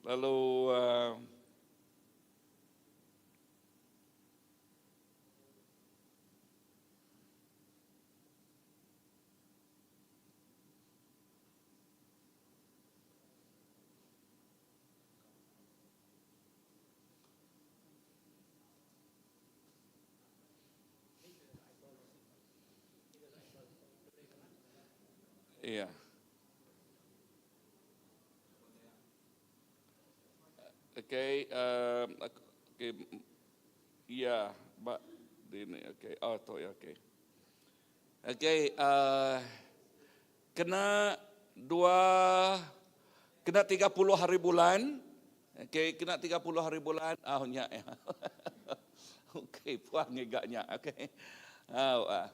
Lalu uh, Iya. Okey, um, okey. Iya, ba dini okey. Oh, tu ya okey. Okey, uh, kena dua kena 30 hari bulan Okey, kena 30 hari bulan. Ah nya ya. Okey, puang ngiga nya. Okey. Ah, ah.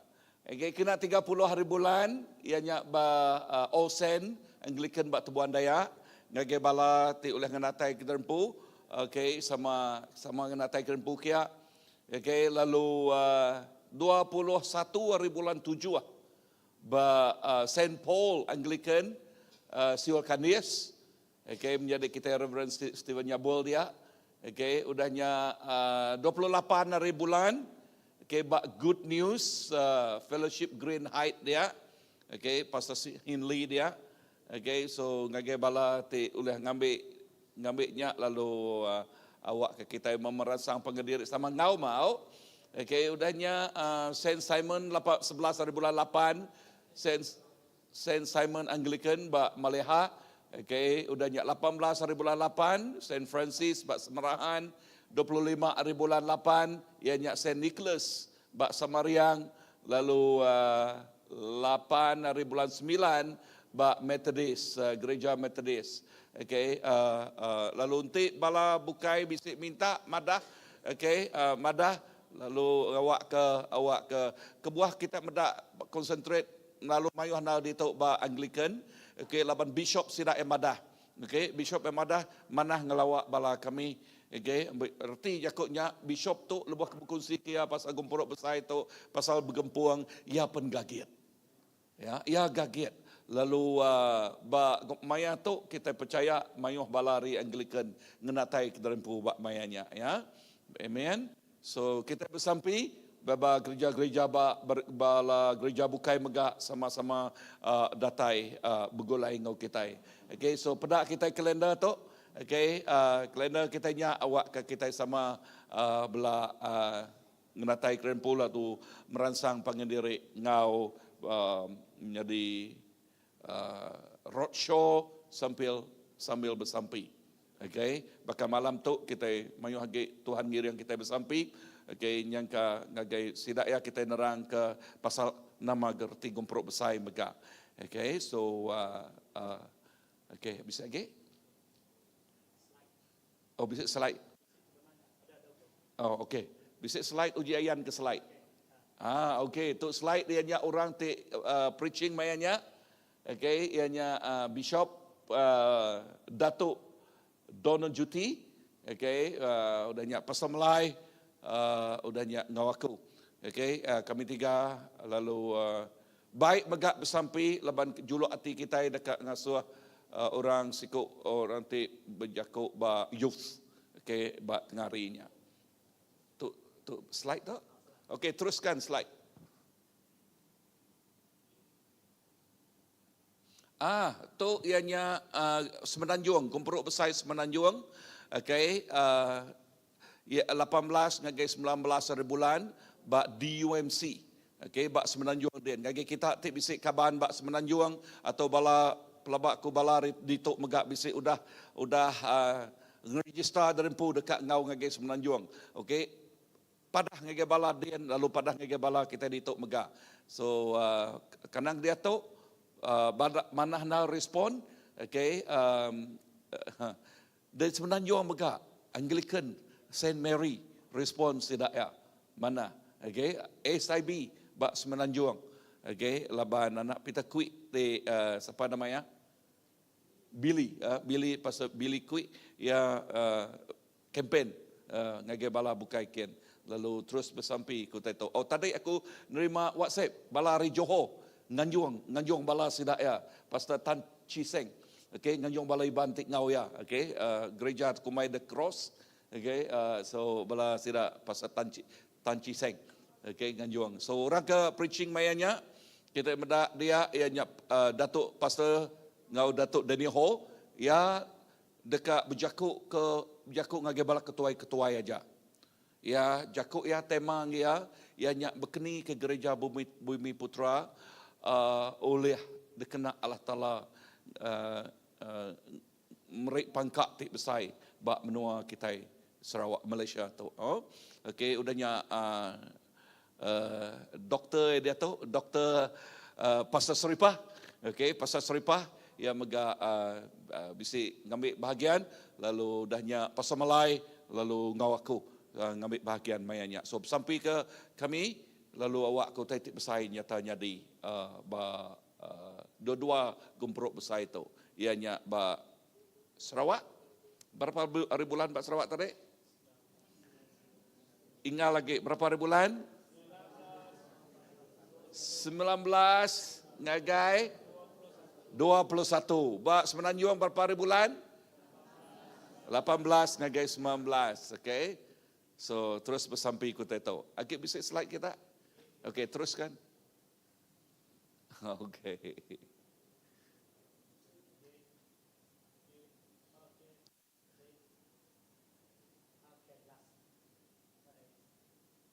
Okey, kena 30 hari bulan iya nya ba uh, All Saint Anglican ba Tebuan Dayak ngagai bala ti ulih ngenatai ke derempu. Okey, sama sama ngenatai ke derempu kia. Okey, lalu uh, 21 hari bulan 7 ba uh, Saint Paul Anglican uh, Siol Kandis. Okay, menyadi kitai Reverend Stephen Nyabul dia. Okay, udah nya uh, 28 hari bulan. Okay, ba Good News uh, Fellowship Green Height dia. Okay, Pastor Hinley dia. Okay, so ngagai bala ti ulih ngambi ngambi nya lalu uh, awak ke kitai memeransang pengediri sama ngau mau. Okay, udah nya uh, Saint Simon 11 hari bulan 8 Saint Saint Simon Anglican ba Maleha, okay, udah nya 18 hari bulan 8, Saint Francis ba Semerahan, 25 hari bulan 8, iya nya Saint Nicholas ba Samariang, lalu uh, 8 hari bulan 9 ba Methodist, uh, gereja Methodist. Okay, uh, uh, lalu enti bala bukai bisi minta madah, okay, uh, madah lalu awak ke awak ke kebuah kita meda concentrate Lalu mayuh andal ditu ba Anglican, okay, laban bishop sida iya madah. Okay, bishop iya madah manah ngelawa bala kami. Okay, reti jaku nya bishop tu lebuh ke bekunsi ke iya pasal gempuru besai tu, pasal begempung, iya pen gagit. Ya, iya gagit. Lalu uh, ba maya tu kitai pechaya mayuh bala ari Anglican ngenatai ke derempu ba maya nya, ya. Amen. So kitai besampi ba gereja-gereja ba bala gereja bukai mega sama-sama uh, datai uh, begulai enggau kitai. Okay, so peda kitai kalender tu. Okay, uh, kalender kitai nya awak ke kitai sama uh, bela uh, ngenatai kerempu lalu meransang pangan diri enggau uh, nyadi uh, roadshow sambil sambil besampi. Okay, baka malam tu kitai mayuh agi Tuhan ngiring kitai besampi. Okay, nyangka ngagai sida iya kitai nerang ke pasal nama gerti gempuru besai mega. Okay, so uh, uh, okay, bisi agi? Oh, bisi slide. Oh, okay. Bisi slide uji ayan ke slide. Ah, okay. Tu slide dia nya orang ti uh, preaching maya nya. Okay, iya nya uh, Bishop uh, Datuk Donald Juti. Okay, uh, udah nya Pastor Melai, uh, udah nya enggau aku. Okay, uh, kami tiga lalu uh, baik mega besampi laban juluk ati kitai deka ngasuh uh, orang siku orang ti bejaku ba youth okay, ba tengah hari nya. Tu. Tu slide tu. Okey, teruskan slide. Ah, tu ianya uh, Semenanjung, Gempuruk Besai Semenanjung. Okey, uh, ya 18 ngagai 19 hari bulan ba DUMC. Okey, ba Semenanjung din. Ngagai kita ti bisi kaban ba Semenanjung atau bala pelaba ku bala ditu mega bisi udah udah uh, ngerejista diri empu deka enggau ngagai Semenanjung. Okey, padah ngagai bala din lalu padah ngagai bala kitai ditu mega. So uh, kanang diatu uh, manah endar respon okey um, uh, dari Semenanjung mega Anglican Saint Mary respon sida ya manah okey SIB ba Semenanjung okey laban anak Peter Kwik ti uh, siapa nama ya Billy uh, Billy pasal Billy Kwik ya uh, kempen uh, ngagai bala bukai ken lalu terus besampi ku tai tu. Oh tadi aku nerima WhatsApp bala ari Johor nganjung nganjung bala sida ya Pastor Tan Chee Seng. Okey nganjung bala Iban ti ngau ya. Okey uh, gereja kumai The Cross. Okey uh, so bala sida Pastor Tan Chee, Tan Chee Seng. Okey nganjung. So orang ke preaching maya nya kita meda dia iya nya uh, Datuk Pastor ngau Datuk Daniel Ho ya deka bejaku ke bejaku ngagai bala ketuai-ketuai aja. Iya jaku iya tema iya iya nya bekeni ke gereja Bumi Bumi Putra uh, ulih dikena Allah Taala uh, uh, meri pangka ti besai ba menua kitai Sarawak Malaysia tu. Oh. Okey udah nya uh, uh, doktor dia tu doktor uh, Pastor Seripah. Okey Pastor Seripah ia mega uh, uh, bisi ngambil bahagian lalu dah nya Pastor Malai lalu ngau aku uh, ngambil bahagian maya nya. So sampai ke kami lalu awak ku tai ti besai nyata nyadi uh, ba uh, dua-dua gempuruk besai tu. Ia nya ba Sarawak. Berapa hari bulan ba Sarawak tadi? Ingat lagi berapa hari bulan? 19 ngagai 21. Ba Semenanjung berapa hari bulan? 18 ngagai 19. Okay. So terus bersampi ku tu. Agak bisa slide kita? Okay, teruskan. Okay.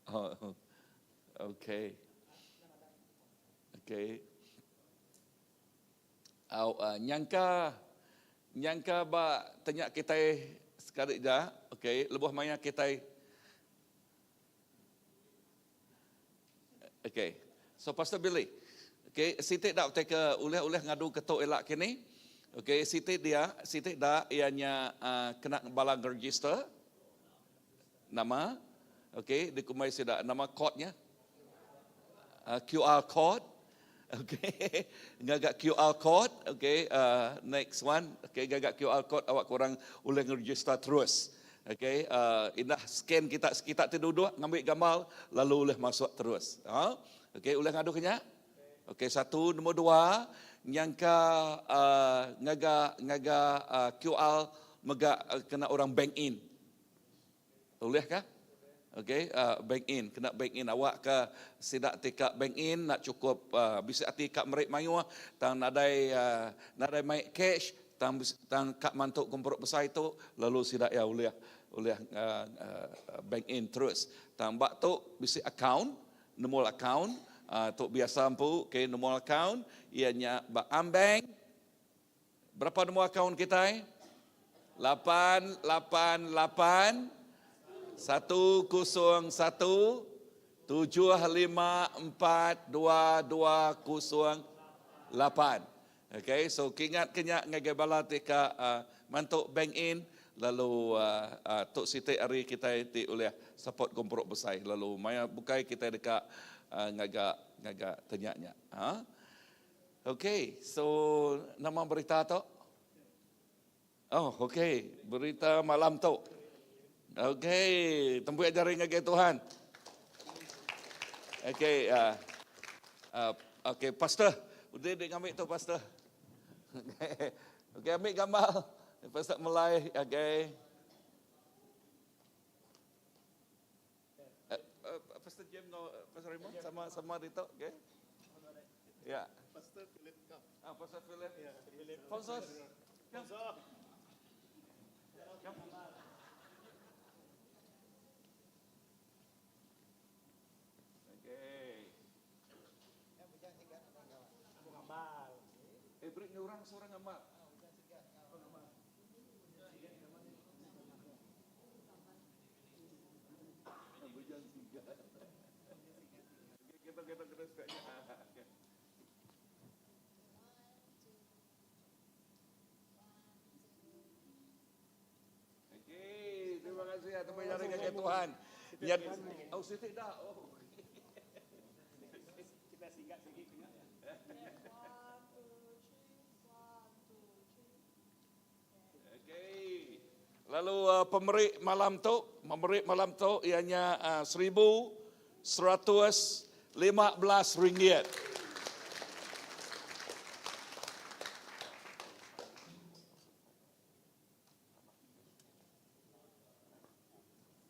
Oh, okay. Okay. Au uh, nyangka nyangka ba tanya kita sekali ja, okay, lebuh maya kita Okay. So Pastor Billy. Okay, siti dak ke ulih-ulih ngadu ketuk elak kini. Okay, siti dia, siti dak ianya uh, kena bala register nama. Okay, di kumai sida nama kodnya. Uh, QR code. Okay, ngagak QR code. Okay, uh, next one. Okay, ngagak QR code awak korang ulih register terus. Okay, uh, indah scan kita kita ti duduk ngambil gambar lalu boleh masuk terus. Ha? Okay, boleh ngadu kenya? Okay, satu, nombor dua, nyangka uh, ngaga ngaga uh, QR mega uh, kena orang bank in. Boleh kah? Okay, uh, bank in, kena bank in. Awak ke sidak tika bank in, nak cukup uh, bisa ati kak merik mayuh, tang nadai uh, nadai mai cash, tang tang kak mantuk kumpuruk besar itu, lalu sidak ya boleh boleh uh, uh, bank in terus. Tang bak tu bisi account, nombor account, uh, tu biasa empu, okay, nombor account, ianya bak AmBank. Berapa nombor account kita? Eh? 8 8 8 1 0 1 7 5 4 2 2 0 8. Okay, so kingat kenyak ngagai bala tika uh, mantuk bank in lalu uh, uh, tok siti hari kita ti oleh support gempuruk besar lalu maya bukai kita dekat uh, ngagak ngagak tenyaknya. Ha? Okay, so nama berita tu? Oh, okay, berita malam tu. Okay, tempuh jari ngagai Tuhan. Okay, uh, uh, okay, pastor. Udah dia ngambil tu pastor. Okay, okay ambil gambar. Pastor Melai, okay. James enggau Pastor Raymond sama sama ditu okey. Ya. Pastor Philip come. Ah, Pastor Philip. Ya, Philip. Sponsors. Sponsor. Come. Okey. Eh, beri ni orang seorang amal. Bujang sigat. Okey, kita kita kita sekali. Okey. Okey, terima kasih ya teman jari kaki Tuhan. Ya, oh, sitik dah. Oh. Kita singgah sikit tengok ya. Okey. Lalu pemeri malam tu, pemeri malam tu ianya 1115 ringgit.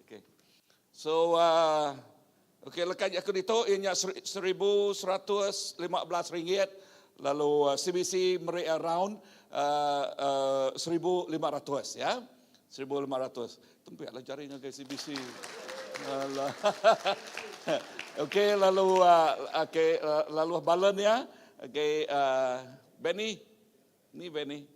Okey. So okey lekat aku ditu ianya 1115 ringgit lalu CBC meri around 1500 ya. 1500. Tempiak lah jari ngagai CBC. Alah. Okey lalu okey lalu balance ya. Okey Benny. Ni Benny.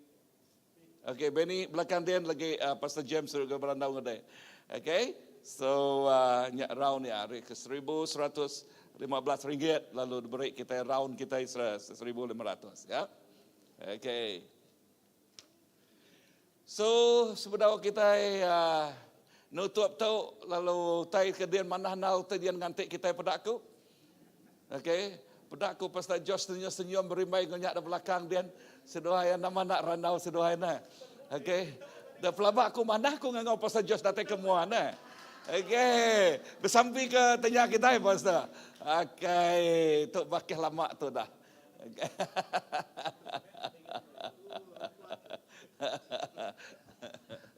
Okey Benny belakang dia lagi Pastor James ke berandau ngedai. Okey. So nya round ya hari ke 1115 ringgit lalu diberi kita round kita 1500 ya. Okey. So sebedau kita nutup tu lalu tai ke dian manah nal te dian ngantik kita peda aku. Okey, peda aku Pastor Josh senyum-senyum berimbai ngenyak di belakang dian seduai nama nak randau seduai na. Okey. Da pelaba aku manah aku ngangau Pastor Josh datai ke mua ne. Okey, besampi ke tanya kita Pastor. Okey, tu bakih lama tu dah. Okey.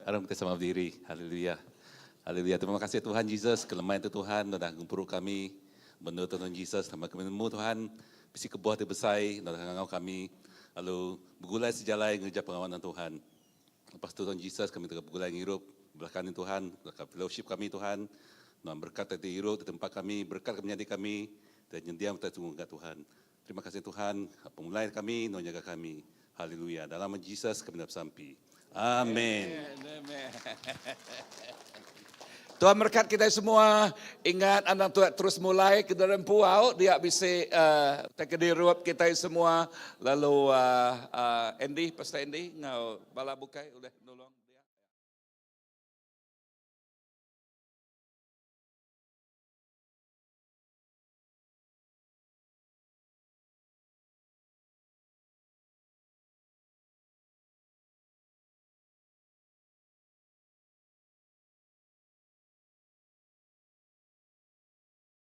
Aram kita sama berdiri. Haleluya. Haleluya. Terima kasih Tuhan Jesus, kelemai tu Tuhan dah gempuru kami. Benda Tuhan Jesus sama kami nemu Tuhan bisi kebuah ti besai dah ngangau kami lalu begulai sejalai ngereja pengawa Tuhan. Lepas tu Tuhan Jesus kami tengah begulai ngirup belakang ni Tuhan, belakang fellowship kami Tuhan. Tuhan berkat ti irup di tempat kami, berkat ke menyadi kami dan nyendiam kita tunggu kat Tuhan. Terima kasih Tuhan, pemulai kami, Tuhan jaga kami. Haleluya. Dalam nama Jesus kami dapat sampi. Amin. Amen. Tuhan berkat kita semua. Ingat anda tu terus mulai ke dalam puau dia bisa tak diruap kita semua. Lalu Andy, Pastor Andy, ngau bala bukai oleh nolong.